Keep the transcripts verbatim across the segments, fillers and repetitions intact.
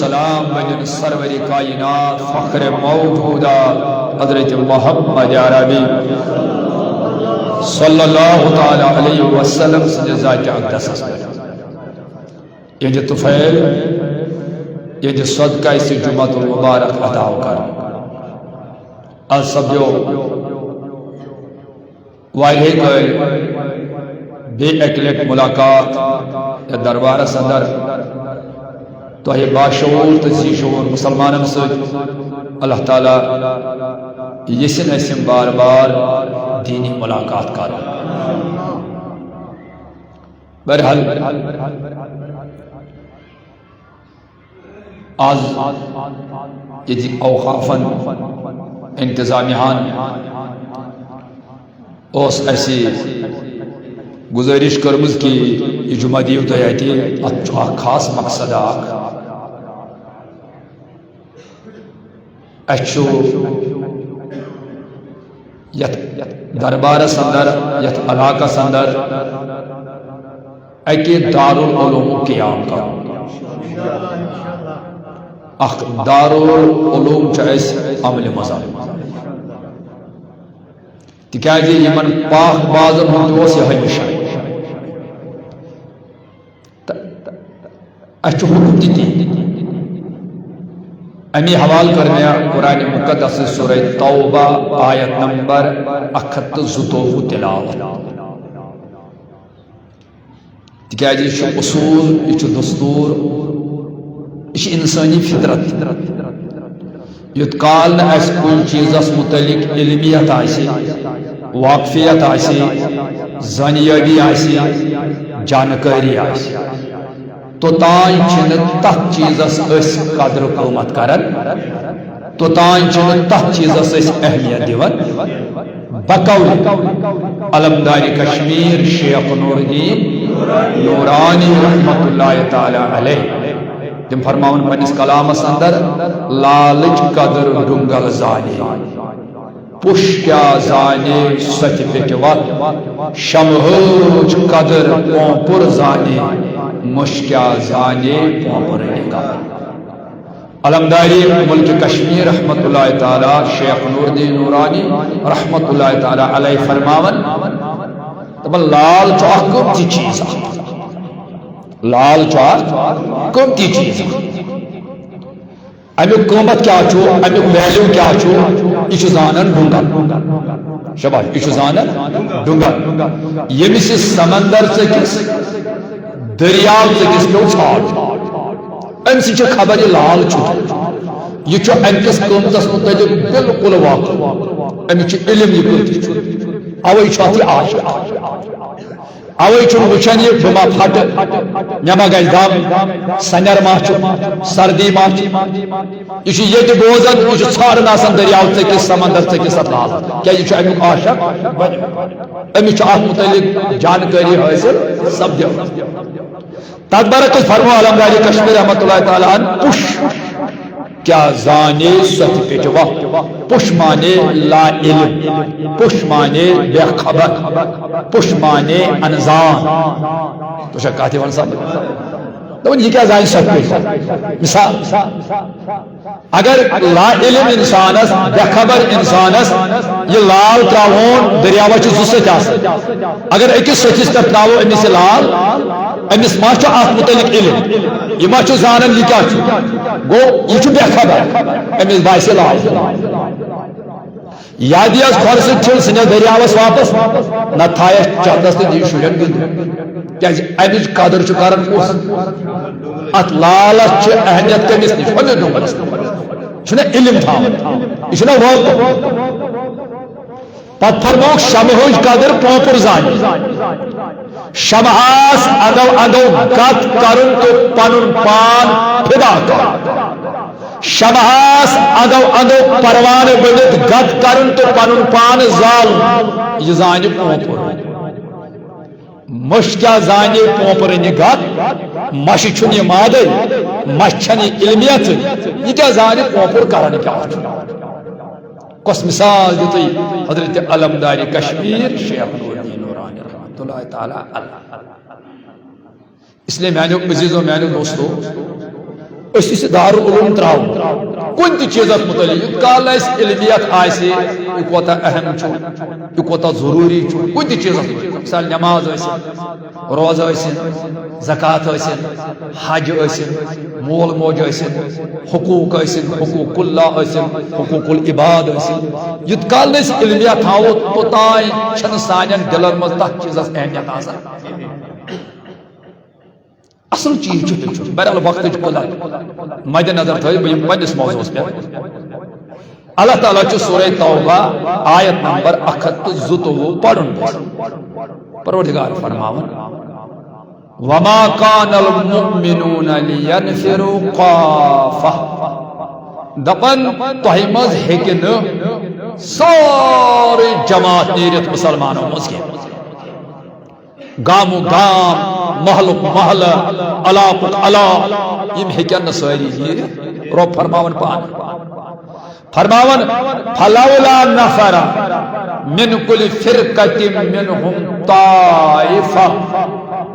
سلام بنن سرور کائنات، فخر موجودات، حضرت محمد عربی صلی اللہ تعالی علیہ وسلم سٕنٛدِ ذاتِ اقدسس پٮ۪ٹھ۔ یہنٛدِ طفیل، یہنٛدِ صدقہ اسہِ جمعۃ المبارک ادا کر۔ از سپدیو واریاہ کٲلۍ بیٚیہِ اکہِ لٹہِ ملاقات یتھ دربارس اندر۔ تۄہہِ باشعوٗر تہٕ ذی شعوٗر مسلمانن سۭتۍ۔ اللہ تعالیٰ یژھِن اسہِ یِم بار بار دیٖنی ملاقات کرُن۔ بہرحال، از ییٚتہِ اوقافن انتظامیہ ہن اوس اسہِ گزٲرِش کٔرمٕژ کہِ یہِ جمعہ دِیِو تُہۍ اَتہِ، اَتھ چھُ اکھ خاص مقصد اکھ۔ اسہِ چھُ یتھ دربارس اندر، یتھ علاقس اندر اکہِ دارالعلوم قیام کرُن۔ اکھ دارالعلوم چھُ اسہِ عملہِ منٛز انُن۔ تِکیازِ یِمن پاک بازن ہُنٛد تہِ اوس یِہوٚے مِشن۔ تہٕ اسہِ چھُ حُکُم تہِ تی۔ امی حوالہٕ کٔر مےٚ قرآن مقدس سورہ توبہ آیت نمبر اکھ ہتھ تہٕ زٕتووُہ تلاوت۔ تِکیازِ یہِ چھُ اصوٗل، یہِ چھُ دستوٗر، یہِ چھِ انسٲنی فطرت۔ یوٚت کال نہٕ اسہِ کُنہِ چیٖزس مُتعلق علمیت آسہِ، واقفیت آسہِ، زٲنیٲبی آسہِ، جانکٲری آسہِ، توٚتام چھِنہٕ تتھ چیٖزس أسۍ قدر قۭمت کران، توٚتام چھِنہٕ تتھ چیٖزس أسۍ اہمیت دِوان۔ بقول علمدار کشمیر شیخ نور الدین نورانی رحمت اللہ تعالی علیہ، تِم فرماوان پننِس کلامس اندر، لالٕچ قدر ڈُنگل زانے، پُش کیٛاہ زانے سۄ تہِ پیٚٹہِ وتھ، شمہٕچ قدر پونپُر زانے، مُش کیٛاہ زانے پونپُر نِگار۔ علمداری ملک کشمیر رحمت اللہ تعالی شیخ نور الدین نورانی رحمت اللہ تعالی علیہ فرماوان، دپان، لال چھُ اکھ قۭمتی چیٖز اکھ۔ لال چھُ اکھ قۭمتی چیٖز اکھ۔ امیُک قۭمت کیٛاہ چھُ، امیُک ویلیو کیٛاہ چھُ، یہِ چھُ زانان ڈُنگل۔ شاباش، یہِ چھُ زانان ڈُنگل۔ ییٚمِس یہِ سمندر ژٔکِس، دٔریاو ژٔکِس پیوٚو ژھانٛڈُن، أمۍ سٕے چھِ خبر یہِ لال چھُ۔ یہِ چھُ اَمہِ کِس قۭمتس مُتعلق بالکل واقف۔ أمِس چھُ علم یہِ قۭمتٕچ۔ اوے چھُ اَتھ یہِ عاشق۔ اوے چھُنہٕ وٕچھان یہِ بہٕ ما پھٹہٕ، مےٚ ما گژھِ دم، سنیر ما چھُ، سردی ما چھِ۔ یہِ چھُ ییٚتہِ بوزان، یہِ چھُ ژھانٛڈان آسان دٔریاو ژٔکِس، سمندر ژٔکِس اَتھ لال۔ کیٛازِ یہِ چھُ اَمیُک عاشق بنیومُت۔ أمِس چھُ اَتھ مُتعلق جانکٲری حٲصِل سپدیمٕژ۔ تتھ برعکس فرموو علمدار کشمیر رحمت اللہ تعالی عنہ، پُش کیٛاہ زانے سۄ تہِ پیٚٹہِ وتھ، پُش مانے لا علم، پُش مانے بے خبر، پُش مانے انزان۔ تُہۍ چھا کتھ یِوان سمجھ؟ دپان، یہِ کیٛاہ زانہِ سۄ تہِ پیٚٹہِ وتھ؟ مثال، اگر لا علم انسانس، بے خبر انسانس یہِ لال تراوون، دٔریاوس چھِ زٕ سٔتھۍ آسان، اگر أکِس سٔتھِس پٮ۪ٹھ تراوو أمِس یہِ لال، أمِس ما چھُ اتھ مُتعلق علم؟ یہِ ما چھُ زانان یہِ کیٛاہ چھُ؟ گوٚو، یہِ چھُ بے خبر، أمِس باسہِ لال۔ یا دِیَس کھۄرٕ سۭتۍ ٹھِل، سُہ نِیَس دٔریاوَس واپس، نَتہٕ تھایَس چَندَس تہٕ دِیہِ شُرٮ۪ن گِنٛدنہِ۔ کیٛازِ اَمِچ قدٕر چھُ کران کُس؟ اَتھ لالَس چھِ اہمیت کٔمِس نِش؟ أمِس ڈوٗنٛگرَس نِش۔ چھُنہ علم تھاوُن، یہِ چھُنہ وٲقف۔ پتہٕ فرمووُکھ شمہٕچ قدٕر پونٛپُر زانہِ۔ شمہس اندو اندو گت کرُن تہٕ پنُن پان فدا کرُن۔ شمہس اندو اندو پروانہٕ بٔنِتھ گت کرُن تہٕ پنُن پان زالُن۔ یہِ زانہِ پونٛپُر۔ مٔچھ کیٛاہ زانہِ پونٛپرٕنہِ گت؟ مَچھِ چھُنہٕ یہِ مادے، مَچھِ چھَنہٕ یہِ علمیت۔ یہِ کیٛاہ زانہِ پونٛپُر کران کیٛاہ چھُ؟ کۄس مثال دیُتُے حضرت علمدار کشمیر شیخ نور الدین نورانی رحمۃ اللہ تعالیٰ علیہ؟ اس لیے میانیو عزیزو، میانیو دوستو، أسۍ چھِ دارالعلوم ترٛاوُن کُنہِ تہِ چیٖزس مُتعلِق، یوٗت کال نہٕ اَسہِ علمیت آسہِ، یہِ کوٗتاہ اہم چھُ، یہِ کوٗتاہ ضروٗری چھُ کُنہِ تہِ چیٖزس مُتعلِق۔ مثال، نماز ٲسِن، روزٕ ٲسِن، زکوٰۃ ٲسِن، حج ٲسِن، مول موج ٲسِن، حقوٗق ٲسِن، حقوٗق اللہ ٲسِن، حقوٗق العباد ٲسِن، یوٗت کال نہٕ أسۍ علمیت تھاوو، توٚتام چھَنہٕ سانٮ۪ن دِلن منٛز تَتھ چیٖزس اہمیت آسان۔ اصل چیٖز چھُ ہیٚچھُن۔ بہرحال، وقتٕچ قلت مد نظر تھٲوِتھ بہٕ یِمہٕ پننِس موضوعس پٮ۪ٹھ۔ اللہ تعالیٰ چھُ سورہ توبہ آیت نمبر اکھ ہتھ تہٕ زٕتووُہ پرُن۔ پروردگار فرماوان، "وما كان المؤمنون لينفروا كافة۔" دپان، تۄہہِ منٛز ہیٚکہِ نہٕ سٲرٕے جماعت نیٖرِتھ مُسلمانو منٛز کینٛہہ۔ گامُک گام، محلُک محلہٕ، علاقُک علاقہٕ، یِم ہیٚکن نہٕ سٲری یِتھ۔ رۄب فرماوان پانہٕ۔ فرماوان، "فلولا نفر من كل فرقة منهم طائفة۔"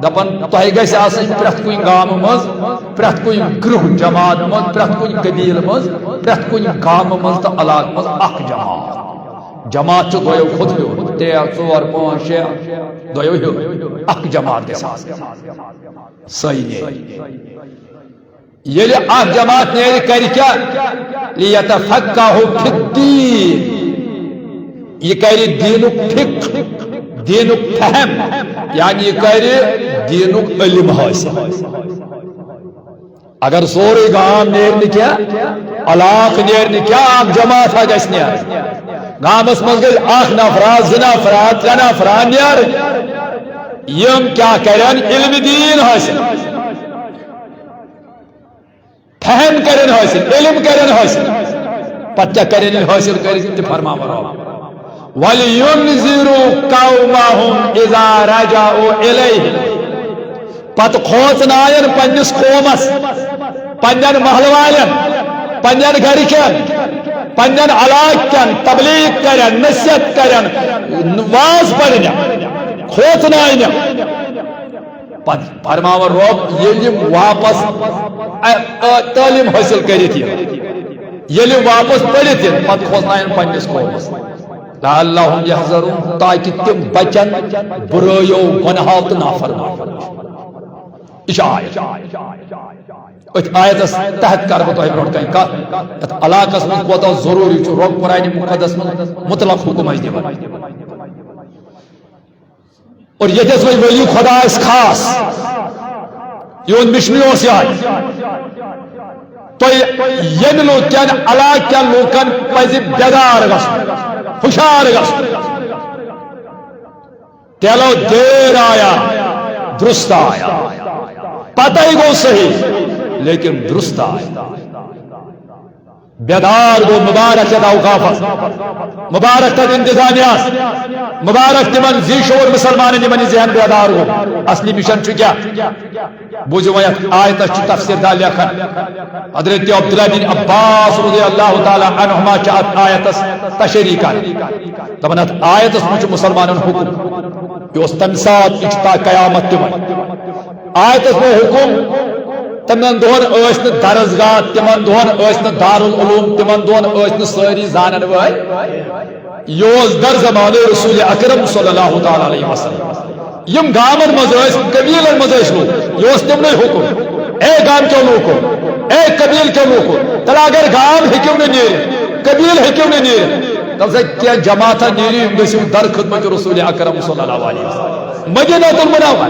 دپان، تۄہہِ گژھِ آسٕنۍ پرٛٮ۪تھ کُنہِ گامہٕ منٛز، پرٛٮ۪تھ کُنہِ گروہ جماعت منٛز، پرٛٮ۪تھ کُنہِ قبیلہٕ منٛز، پرٛٮ۪تھ کُنہِ گامہٕ منٛز تہٕ علاقہٕ منٛز اکھ جماعت۔ جماعت چھُ دۄیو کھۄتہٕ ہیوٚر، ترٛےٚ، ژور، پانٛژھ، شےٚ، دۄیو ہیوٚر۔ اکھ جماعت گژھِ آسٕنۍ۔ سۄے نیرِ۔ ییٚلہِ اکھ جماعت نیرِ، کرِ کیٛاہ؟ "لیتفقہوا فی الدین۔" یہِ کرِ دیٖنُک فقہ، دیٖنُک فہم، یعنی یہِ کرِ دیٖنُک علم حٲصِل۔ اگر سورُے گام نیرِ نہٕ کینٛہہ، علاقہٕ نیرِ نہٕ کینٛہہ، اکھ جماعت ہا گژھِ نیرٕنۍ۔ گامس منٛز گژھِ اکھ نفرا، زٕ نفرا، ترٛےٚ نفرا نیرٕنۍ۔ یِم کیٛاہ کرن؟ علم دیٖن حٲصِل، فہم کرن حٲصِل، علم کرن حٲصِل۔ پتہٕ کیٛاہ کرن ییٚلہِ حٲصِل کٔرِتھ؟ تہِ فرماوان رۄب، "ولینذروا قومہم اذا رجعوا الیہم۔" پتہٕ کھوژناین پننِس قومس، پننٮ۪ن محلہٕ والٮ۪ن، پننٮ۪ن گرِکٮ۪ن، پننٮ۪ن علاقہٕ کٮ۪ن، تبلیغ کرن، نصیحت کرن، واز پرن، کھوژناین۔ پتہٕ فرماوان رۄب، ییٚلہِ یِم واپس، ا، ا، تعلیٖم حٲصِل کٔرِتھ یِن، ییٚلہِ یِم واپس پٔرِتھ یِن، پتہٕ کھوژناین پننِس قومس۔ لعلہم یحذرون، تاکہ تِم بچن برٲیو، گۄنہو تہٕ نافرمٲنیو نِش۔ یہِ چھِ آیت۔ أتھۍ آیتس تحت کرٕ بہٕ تۄہہِ برونٛٹھ کنہِ کتھ، یتھ علاقس منٛز کوتاہ ضروٗری چھُ۔ رۄب قرآنِ مقدس منٛز مطلق حکم اسہِ دِوان۔ اور ییٚتہِ ٲس وۄنۍ ولی خدا اَسہِ خاص، یِہُنٛد مِشنٕے اوس یِہوٚے۔ تۄہہِ ییٚمہِ لوٗکھ کٮ۪ن علاقہٕ کٮ۪ن لوٗکن پَزِ بیدار گژھُن، ہُشار گژھُن۔ تیلو دیر آیا، درست آیا، پتہ ہی گوٚو صحیح، لیکن درست آیا۔ بیدار گوٚو مبارک یتھ اوقافس، مبارک تتھ انتظامیہس، مبارک تِمن زی شعور مسلمانن یِمن یہِ ذہن بیدار گوٚو۔ اصلی مشن چھُ کیٛاہ؟ بوٗزِو وۄنۍ یتھ آیتس چھُ تفسیر دار لیکھان۔ حضرت عبداللہ بن عباس رضی اللہ تعالیٰ عنہما چھِ اتھ آیتس تشریح کران۔ دپان اتھ آیتس منٛز چھُ مسلمانن حکم، یہِ اوس تمہِ ساتہٕ، یہِ چھُ تا قیامت تہِ وۄنۍ۔ آیتس منٛز حکم، تِمن دۄہن ٲسۍ نہٕ درسگاہ، تِمن دۄہن ٲسۍ نہٕ دارالعلوم، تِمن دۄہن ٲسۍ نہٕ سٲری زانن وٲلۍ۔ یہِ اوس در زمانہٕ رسول اکرم صلی اللہ تعالیٰ علیہ وسلم۔ یِم گامن منٛز ٲسۍ، قبیلن منٛز ٲسۍ لوٗکھ، یہِ اوس تِمنٕے حکم، "اے گامہٕ کیو لوٗکو، اے قبیلہٕ کیو لوٗکو، تیٚلہِ اگر گام ہیٚکِو نہٕ نیٖرِتھ، قبیلہٕ ہیٚکِو نہٕ نیٖرِتھ، تیٚلہِ سا کینٛہہ جماعتہ نیٖرِو، یِم گٔژھِو در خدمت رسول اکرم صلی اللہ علیہ وسلم۔" مدینہ المنورہ۔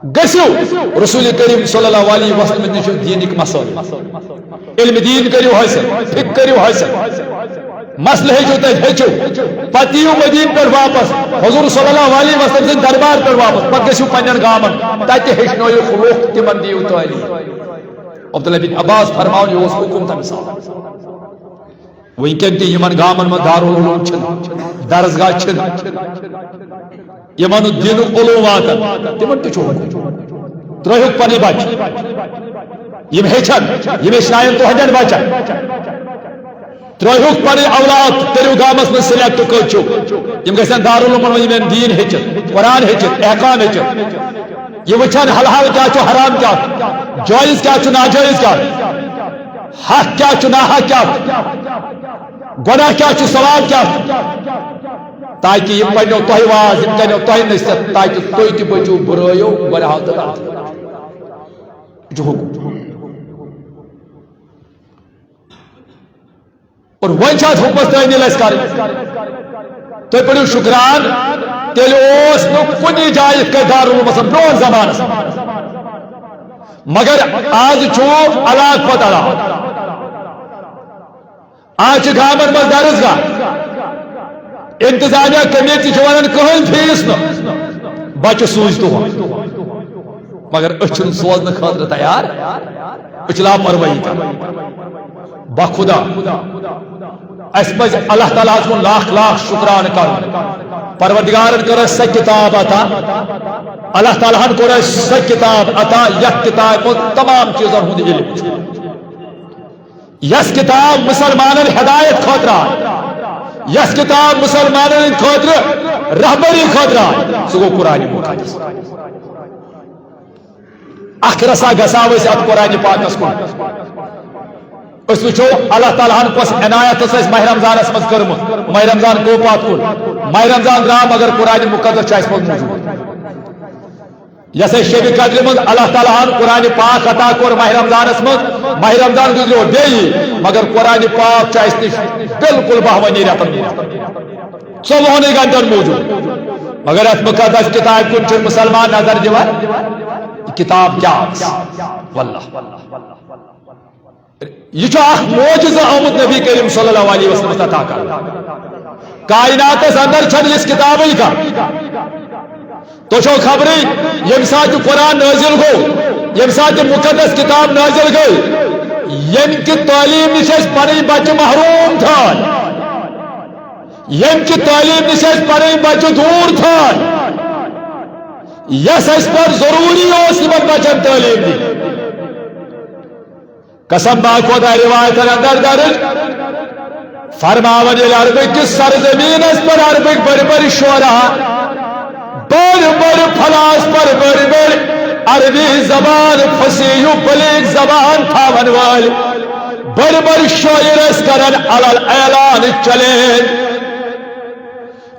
گٔژھِو رسول کریم صلی اللہ علیہ وسلم نِش دیٖنٕکۍ مسٲیِل، علم دیٖن کٔرِو حٲصِل، فقہ کٔرِو حٲصِل، مسلہٕ ہیٚچھِو تَتہِ، ہیٚچھِو۔ پتہٕ یِیِو مدیٖنہٕ پٮ۪ٹھ واپس، حضور صلی اللہ علیہ وسلم سٕنٛدِ دربار پٮ۪ٹھ واپس، پتہٕ گٔژھِو پننٮ۪ن گامن، تتہِ ہیٚچھنٲیِو لُکھ، تِمن دِیِو تعلیٖم۔ عبداللہ بن عباس فرماوان، یہِ اوس حکم تمہِ ساتہٕ۔ وٕنکٮ۪ن تہِ یِمن گامن منٛز دارالعلوم چھِنہٕ، درسگاہ چھِنہٕ، یِمن نہٕ دیٖنُک علوم واتان، تِمن تہِ چھُ حکم۔ ترٲیہُکھ پنٕنۍ بچہِ، یِم ہیٚچھن، یِم ہیٚچھناون تُہنٛدٮ۪ن بچن۔ ترٲیہُکھ پنٕنۍ اولاد، کٔرِو گامس منٛز سلیکٹ کٔژ چھِو، یِم گژھن دارالعلومن منٛز یِمن دیٖن ہیٚچھِتھ، قرآن ہیٚچھِتھ، احکام ہیٚچھِتھ۔ یہ وٕچھان حلال کیا چھُ، حرام کیا چھُ، جائز کیا چھُ، ناجائز کیا چھُ، حق کیا چھُ، ناحق کیا چھُ، گناہ کیا چھُ، ثواب کیا چھُ، تاکہ یم پنو تۄہہِ واز، یم کرنو تۄہہِ نصیحت، تاکہ تُہۍ تہِ بٔچِو برٲیو، گناہو تہٕ غلطو۔ یہ چھُ حکم۔ اور وۄنۍ چھِ اتھ حکمس تعمیل اَسہِ کرٕنۍ۔ تُہۍ پٔرِو شُکران، تیٚلہِ اوس نہٕ کُنہِ جایہِ یِتھ کٔنۍ دارالعلومس منٛز برونٛہہ زمانس منٛز۔ مگر آز چھُ علاقہٕ پتہٕ علاقہٕ۔ آز چھِ گامن منٛز درسگاہ، انتظامیہ کمیٹی چھِ ونان کٕہٕنۍ فیس نہٕ، بچہٕ سوٗزۍ تور۔ مگر أسۍ چھِنہٕ سوزنہٕ خٲطرٕ تیار، أسۍ چھِ لاپروٲہی کران۔ بخدا، اَسہِ پَزِ اللہ تعالیٰ ہَس کُن لاکھ لاکھ شُکرانہٕ کَرُن۔ پروردگارن کٔر اَسہِ سۄ کِتاب عطا، اللہ تعالیٰ ہَن کوٚر اَسہِ سۄ کِتاب عطا، یَتھ کِتابہِ منٛز تمام چیٖزن ہُنٛد علم چھُ۔ یۄس کِتاب مُسلمانن ہدایت خٲطرٕ آے، یۄس کِتاب مُسلمانن ہٕنٛدِ خٲطرٕ رہبری خٲطرٕ آے، سُہ گوٚو قرآن مُقدس۔ اکھ رژھا گژھو أسۍ اتھ قرآن پاکس کُن۔ أسۍ وٕچھو اللہ تعالیٰ ہن کۄس عنایت ٲس اَسہِ ماہ رمضانس منٛز کٔرمٕژ۔ ماہ رمضان گوٚو پتھ کُن، ماہ رمضان درٛاو، مگر قرآن مُقدس چھُ اَسہِ منٛز موٗجوٗد۔ یۄس اَسہِ شبِ قدرِ منٛز اللہ تعالیٰ ہن قرآن پاک عطا کوٚر ماہ رمضانس منٛز، ماہ رمضان گُزریو بیٚیہِ، مگر قرآن پاک چھُ اَسہِ نِش بالکل بہوٲنی رٮ۪تن منٛز۔ ژۄوُہنٕے گھنٹن موٗجوٗد۔ مگر یتھ مُقدس کِتابہِ کُن چھُ مُسلمان نظر دِوان، یہِ کِتاب کیٛاہ ٲس؟ واللہ، یہِ چھُ اکھ معجزٕ آمُت نبی کریم صلی اللہ علیہ وسلمس عطا کرنہٕ۔ کائناتس اندر چھنہٕ یِژھ کِتابٕے کانٛہہ۔ تۄہہِ چھو خبرٕے، ییٚمہِ ساتہٕ یہِ قرآن نٲزِل گوٚو، ییٚمہِ ساتہٕ یہِ مُقدس کِتاب نٲزِل گٔے، ییٚمہِ کہِ تعلیٖم نِش ٲسۍ پنٕنۍ بچہٕ محروٗم تھٲے، ییٚمہِ کہِ تعلیٖم نِش اَسہِ پنٕنۍ بچہٕ دوٗر تھٲے، یۄس اَسہِ پٮ۪ٹھ ضروٗری اوس یِمن بچن تعلیٖم دِنۍ۔ قسم با خدا، روایتن اندر درج فرماون، ییٚلہِ عربہٕ کِس سرزمینس پٮ۪ٹھ عربٕکۍ بٔڑۍ بٔڑۍ شعرا، بٔڑۍ بٔڑۍ فلاسفر، بٔڑۍ بٔڑۍ عربی زبان، فصیح و بلیغ زبان تھاون وٲلۍ، بٔڑۍ بٔڑۍ شٲعر ٲسۍ کران علل اعلان چیلنج۔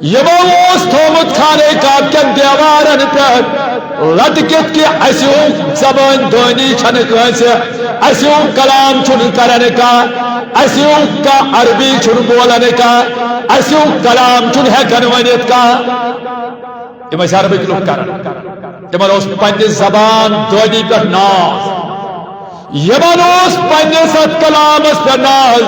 یِمو اوس تھومُت خانہ کعبہ کٮ۪ن دیوارن پٮ۪ٹھ لٹکِتھ کہِ اسہِ ہیوٗ زبٲنۍ دٲنی چھنہٕ کٲنٛسہِ، اسہِ ہیوٗ کلام چھُنہٕ کران کانٛہہ، اسہِ ہیوٗ کانٛہہ عربی چھُنہٕ بولان کانٛہہ، اسہِ ہیوٗ کلام چھُنہٕ ہٮ۪کان ؤنِتھ کانٛہہ۔ یِم ٲسۍ عربٕکۍ لُکھ کران۔ تِمن اوس پننہِ زبان دٲدی پٮ۪ٹھ ناز، یِمن اوس پننِس اتھ کلامس پٮ۪ٹھ ناز۔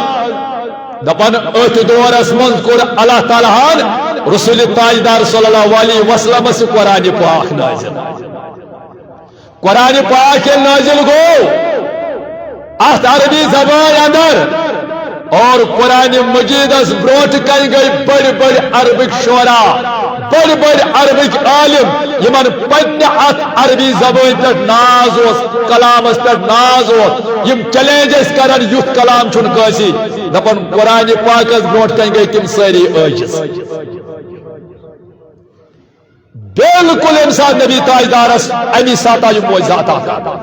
دپان، أتھۍ دورس منٛز کوٚر اللہ تعالیٰ ہن رسول تاجدار صلی اللہ علیہ وسلمس قرآن پاک نازل۔ قرآن پاک ییٚلہِ نازل گوٚو، اتھ عربی زبان اندر اور قرآن مجیدس برونٹھ کنۍ گٔے بٔڑۍ بٔڑۍ عربٕکۍ شعرا، بٔڑۍ بٔڑۍ عربٕکۍ عالم، یِمن پننہِ اتھ عربی زبٲنۍ پٮ۪ٹھ ناز اوس، کلامس پٮ۪ٹھ ناز اوس۔ یِم چیلنج ٲسۍ کران، یُتھ کلام چھُنہٕ کٲنٛسی۔ دپان، قرآن پاکس برونٹھ کنۍ گٔے تِم سٲری عٲجز۔ بالکل ییٚمہِ ساتہٕ نبی تاجدارس امی ساتہٕ آیہِ معجزہ عطا کرنہٕ۔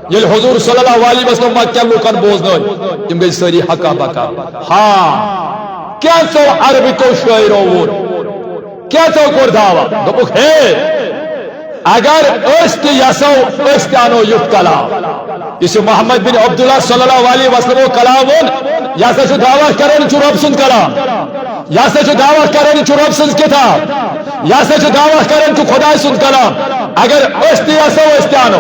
ییٚلہِ حضور صلی اللہ علیہ وسلم مکہ کٮ۪ن لوٗکن بوزنٲوۍ، تِم گٔے سٲری ہکا بکا۔ ہاں، کیٛاہ ژےٚ عربٕکیو شٲعرو ووٚن؟ کیٛاہ ژےٚ کوٚر دعویٰ؟ دوٚپُکھ، ہے، اگر أسۍ تہِ یژھو، أسۍ تہِ انو یُتھ کلام۔ یُس یہِ محمد بن عبداللہ صلی اللہ علیہ وسلمو کلام ووٚن، یہِ ہسا چھُ دعویٰ کران، یہِ چھُ رۄب سُنٛد کلام۔ یہِ ہسا چھُ دعویٰ کران، یہِ چھُ رۄب سٕنٛز کِتاب۔ یہِ ہسا چھُ دعویٰ کران، یہِ چھُ خۄداے سُنٛد کلام۔ اگر أسۍ تہِ یژھو، أسۍ تہِ انو۔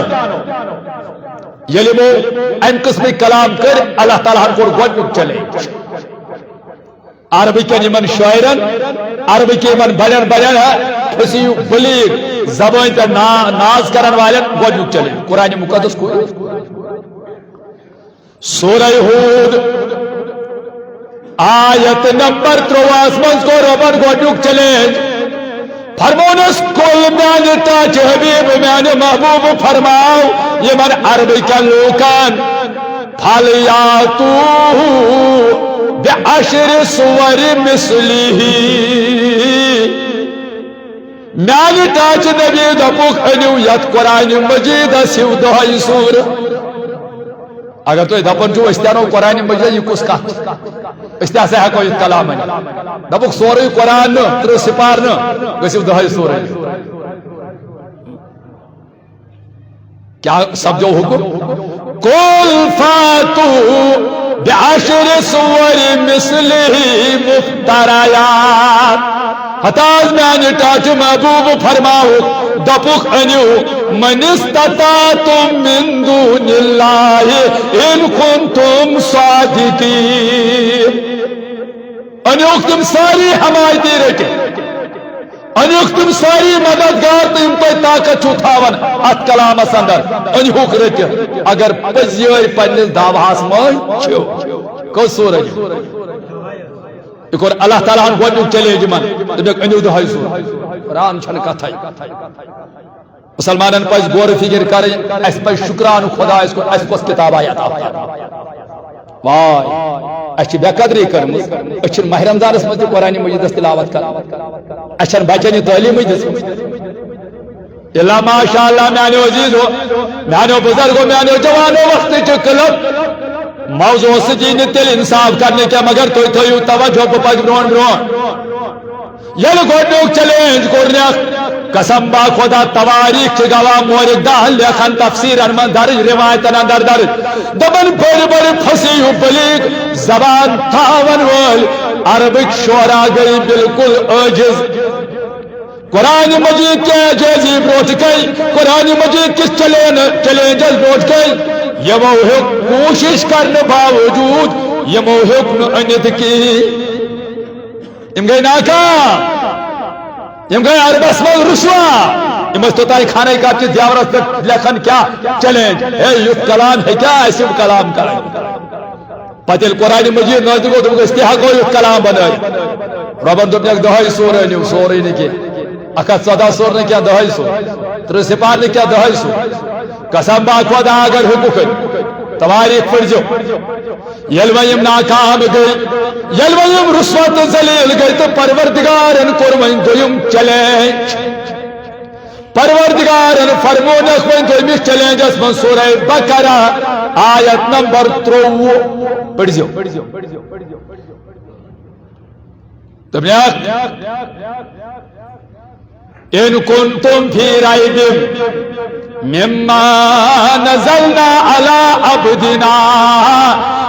ییٚلہِ یِمو امہِ قٕسمٕکۍ کلام کٔرۍ، اللہ تعالیٰ ہن کوٚر گۄڈٕنیُک چیلنج۔ عربہٕ کٮ۪ن یِمن شٲعرن، عربہٕ کٮ۪ن یِمن بڑٮ۪ن بڑٮ۪ن، ہا، فصیح بلیغ زبٲنۍ پٮ۪ٹھ نا-، ناز کرن والٮ۪ن گۄڈٕنیُک چیلنج۔ قرآن مُقدس کھوٗلِو۔ سورہ ہود، آیت نمبر ترٛۆوُہس منٛز کوٚر رۄبن گۄڈٕنیُک چیلنج۔ فرمونس، قل، میانہِ ٹاٹھہِ حبیب، میانہِ محبوب، فرماو یِمن عربہٕ کٮ۪ن لوٗکن، فلیاتوا بعشر سور مثلہ۔ میانہِ ٹاٹھہِ نبی دوٚپُکھ، أنِو یتھ قرآن مجیدس ہیو دۄہے سورٕ۔ اگر تُہۍ دپان چھِو، أسۍ تہِ انو قرآن مجید، یہِ کُس کتھ؟ أسۍ تہِ ہسا ہٮ۪کو یہِ کلام أنِتھ۔ دوٚپُکھ، سورُے قرآن نہٕ، ترٕٛہ سپار نہٕ، گٔژھِو دۄہے سورٕ أنِو۔ کیا سپدیو حکم؟ قل فاتو بعشر سور مثلہ مفتریات۔ ہتاز میانہِ ٹاٹھہِ محبوب فرماؤ، دپُکھ، أنِو من استطعتم من دون اللہ ان کنتم صادقین۔ أنِوکھ تِم سٲری حمایتی رٔٹِتھ۔ أنِوکھ تِم سٲری مددگار تہٕ یِم تۄہہِ طاقت چھُو تھاوان اَتھ کلامس اندر۔ أنِوکھ رٔٹِتھ۔ اگر پٔزۍ یٲرۍ پننِس دعوہس منٛز چھِو۔ کٔژ سورہ أنِو؟ یہِ کوٚر اللہ تعالیٰ ہن گۄڈٕنیُک چیلنج یِمن۔ دوٚپُکھ، أنِو دۄہے سورہ۔ قرآن چھنہٕ کتھے۔ مسلمانن پزِ غور و فکر کرٕنۍ، اسہِ پزِ شکرانہٕ خدایس کُن، اسہِ کۄس کتاب آیہِ عطا کرنہٕ۔ واے، اسہِ چھِ بے قدری کٔرمٕژ، أسۍ چھِنہٕ ماہِ رمضانس منٛز تہِ قرآن مجیدس تلاوت کران، اسہِ چھنہٕ بچن یہِ تعلیٖمٕے دِژمٕژ۔ الا ماشاء اللہ، میانیو عزیزو، میانیو بزرگو، میانیو جوانو، وقتٕچ کلب۔ موضوع سۭتۍ یی نہٕ تیٚلہِ انصاف کرنہٕ کینٛہہ، مگر تُہۍ تھٲیِو توجہ، بہٕ پکہٕ برونٛٹھ برونٛٹھ۔ ییٚلہِ گۄڈٕنیُک چیلنج کوٚرنکھ، قسم با خدا، تواریخ چھِ گواہ، مورخ داہ لیکھن تفسیرن منٛز درج، روایتن اندر درج، دپان بٔڑۍ بٔڑۍ فصیح و بلیغ زبان تھاون وٲلۍ عربٕکۍ شعرا گٔے بالکل عٲجز۔ قرآن مجید کہِ اعجازی برونٛٹھ کَنۍ، قرآن مجید کِس چیلین-، چیلنجس برونٛٹھ کَنۍ، یِمو ہیوٚک کوٗشش کرنہٕ باوجود، یِمو ہیوٚک نہٕ أنِتھ کِہیٖنۍ۔ یِم گٔے ناکام۔ یِم گٔے عربس منٛز رسوا۔ یِم ٲسۍ توٚتانۍ خانہ کعبہ کِس دیوارس پٮ۪ٹھ لیکھان کیٛاہ؟ چیلنج۔ ہے، یُتھ کلام ہیٚکیٛاہ اَسہِ یِم کلام کرٕنۍ؟ پتہٕ ییٚلہِ قرآن مجید نٲزِل گوٚو، دوٚپُکھ، أسۍ تہِ ہٮ۪کو یُتھ کلام بنٲوِتھ۔ رۄبن دوٚپ، یَکھ دۄہے سورہ أنِو، سورُے نہٕ کینٛہہ۔ اکھ ہتھ ژۄدہ سورہ نہٕ کینٛہہ، دۄہے سورہ۔ ترٕٛہ سپارٕ نہٕ کینٛہہ، دۄہے سورہ۔ قسم با خدا، اگر ہُہ کُکھ تواریخ پٔرزیو۔ ییٚلہِ وۄنۍ یِم ناکام گٔے، ییٚلہِ وۄنۍ یِم رسوا تہٕ ذلیل گٔے تہٕ پروردگارن کوٚر وۄنۍ دوٚیِم چیلنج۔ پروردگارن فرمونکھ وۄنۍ دوٚیمِس چیلنجس منٛز سورہ بقرہ آیت نمبر ترٛۆوُہ پٔرزیو۔ دوٚپنکھ، ان کنتم فی ریب مما نزلنا علی عبدنا،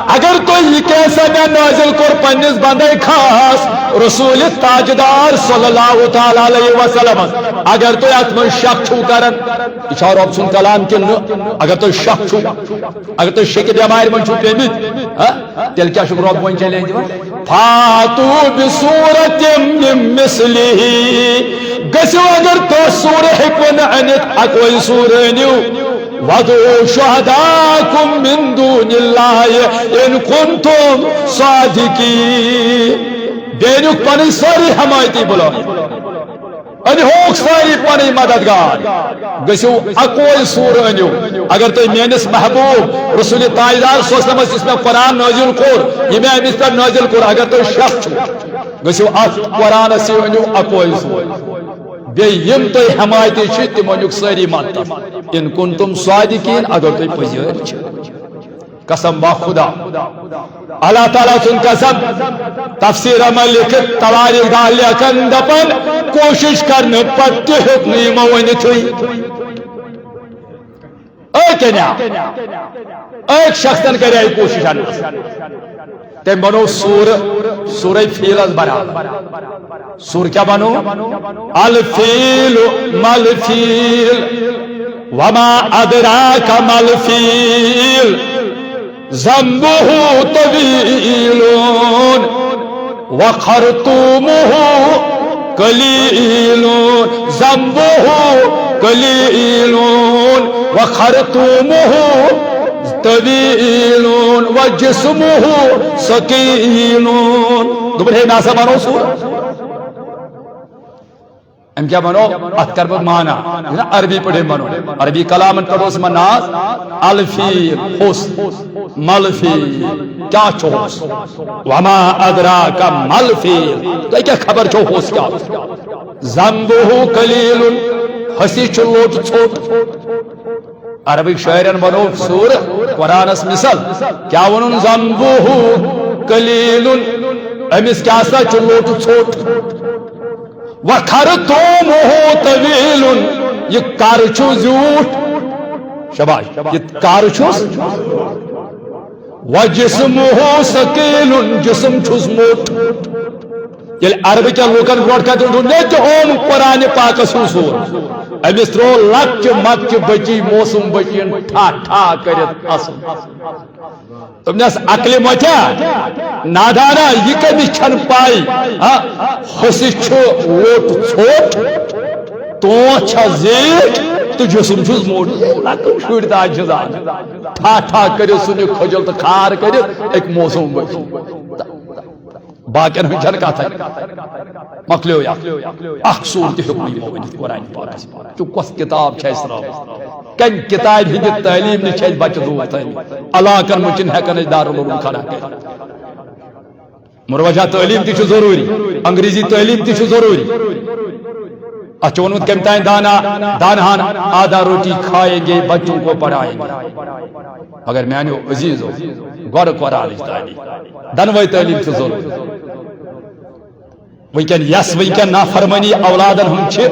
اگر تُہۍ یہِ کینٛژھا مےٚ نٲزِل کوٚر پننِس بندے خاص رسول تاجدار صلی اللہ تعالی علیہ وسلم، اگر تُہۍ اتھ منٛز شک چھِو کران، یہِ چھا رۄب سُنٛد کلام کِنہٕ نہٕ؟ اگر تُہۍ شک چھِو، اگر تُہۍ شکہِ بٮ۪مارِ منٛز چھِو پیٚمٕتۍ، ہا، تیٚلہِ کیٛاہ چھُکھ رۄب وۄنۍ چیلنج دِوان؟ فاتو بسورة من مثله، گٔژھِو اگر تُہۍ سورہ ہیٚکِو نہٕ أنِتھ، اکوے سورہ أنِو۔ وادعوا شهداءكم من دون الله إن كنتم صادقين۔ بیٚیہِ أنِو پنٕنۍ سٲری حمایتی بُلٲوِتھ۔ أنۍ ہوکھ سٲری پنٕنۍ مددگار۔ گٔژھِو اکوے سورہ أنِو۔ اگر تُہۍ میٲنِس محبوب رسول تاجدار صلی اللہ علیہ وسلمس، یُس مےٚ قرآن نٲزِل کوٚر، یہِ مےٚ أمِس پٮ۪ٹھ نٲزِل کوٚر، اگر تُہۍ شک چھِو، گٔژھِو اتھ قرآنس سۭتۍ أنِو اکوے سورہ۔ بیٚیہِ یِم تُہۍ حمایتی چھِ، تِم أنِوکھ سٲری مدد۔ ان کنتم صادقین، اگر تُہۍ پٔزۍ یٲرۍ چھِو۔ قسم با خدا، اللہ تعالیٰ سُنٛد قسم، تفسیر منٛز لیکھِتھ تواریخ دان لیکھن دپان، کوٗشش کرنہٕ پتہٕ تہِ ہیوٚک نہٕ یِمو ؤنِتھٕے۔ أکۍ اَنیٛا، أکۍ شخصن کریٛاے کوٗشش اننس۔ تٔمۍ بنوو سورہ، سورہ فیلس برابر۔ سورہ کیٛاہ بنوو؟ الفیل ملفیل، وما ادراک ملفیل، ذنبہ طویل وخرطومہ قلیل، ذنبہ قلیل وخرطومہ طویل وجسمہ ثقیل۔ دوٚپُن، ہے، مےٚ ہسا بنوو سورہ۔ أمۍ کیٛاہ وَنو؟ اَتھ کَرٕ بہٕ معنی۔ یہِ چھُنہ عربی پٲٹھۍ وَنُن۔ عربی کلامَن پٮ۪ٹھ اوس یِمَن ناز الفیل، ہوٚس، ملفیل۔ کیٛاہ چھُ ہوٚس؟ وما ادراک ملفیل۔ تۄہہِ کیٛاہ خبر چھو ہوٚس کیٛاہ چھُ؟ ذنبہ قلیل، ہوٚسہِ چھُ لوٚٹ ژھوٚٹ۔ عربٕکۍ شٲعرن بنوو سورٕ قرآنس مثل۔ کیٛاہ ووٚنُن؟ ذنبہ قلیل، أمِس کیٛاہ سا چھُ لوٚٹ ژھوٚٹ۔ وخرطومہ طویل، یہِ کر چھُ زیوٗٹھ۔ شاباش، یہِ کر چھُس۔ وجسمہ ثقیل، جسم چھُس موٚٹ۔ ییٚلہِ عربہٕ کٮ۪ن لوٗکن برونٛٹھ کَنہِ تُل، مےٚ تہِ اوٚن قرآنِ پاکس ہُنٛد سُر۔ أمِس ترٛوو لۄکچہِ مۄکچہِ بٔچی، موسوٗم بٔچی ٹھاہ ٹھاہ کٔرِتھ اَصٕل۔ دوٚپنس، عقلہِ مۄٹھیا، نادانا، یہِ کٔمِس چھَنہٕ پَے؟ ہا، ہوٚسہِ چھُ لوٚٹ ژھوٚٹ، تونٛتھ چھےٚ زیٖٹھ تہٕ جسم چھُس موٚٹ۔ یہِ لۄکٕٹۍ شُرۍ تہِ آز چھِ زان۔ ٹھاہ ٹھاہ کٔرِتھ سُہ نیُک کھجل تہٕ خار کٔرِتھ أکۍ موسوٗم بٔچی۔ باقین ہٕنٛز چھنہٕ کتھے۔ مۄکلیو یہِ۔ اکھ سور تہِ ہیوٚک نہٕ یِمو ؤنِتھ قرآنِ پاکس۔ ژٕ کۄس کتاب چھےٚ اَسہِ ترٲومٕژ؟ کمہِ کتابہِ ہٕنٛدِ تعلیٖم نِش چھِ اَسہِ بچہِ دوٗر تھٲومٕتۍ؟ علاقن منٛز چھِنہٕ ہٮ۪کان أسۍ دارالعلوم کھڑا کٔرِتھ۔ مروجہ تعلیٖم تہِ چھُ ضروٗری، انگریزی تعلیٖم تہِ چھُ ضروٗری۔ اتھ چھُ ووٚنمُت، کمہِ تام دانا، دانہان آدھا روٹی کھائیں گے، بچوں کو پڑھائیں گے۔ مگر میانیو عزیزو، گۄڈٕ قرآنٕچ تعلیٖم، دۄنوَے تعلیٖم چھِ ضروٗری۔ وٕنکٮ۪ن یۄس وٕنکٮ۪ن نافرمٲنی اولادن ہُنٛد چھِ،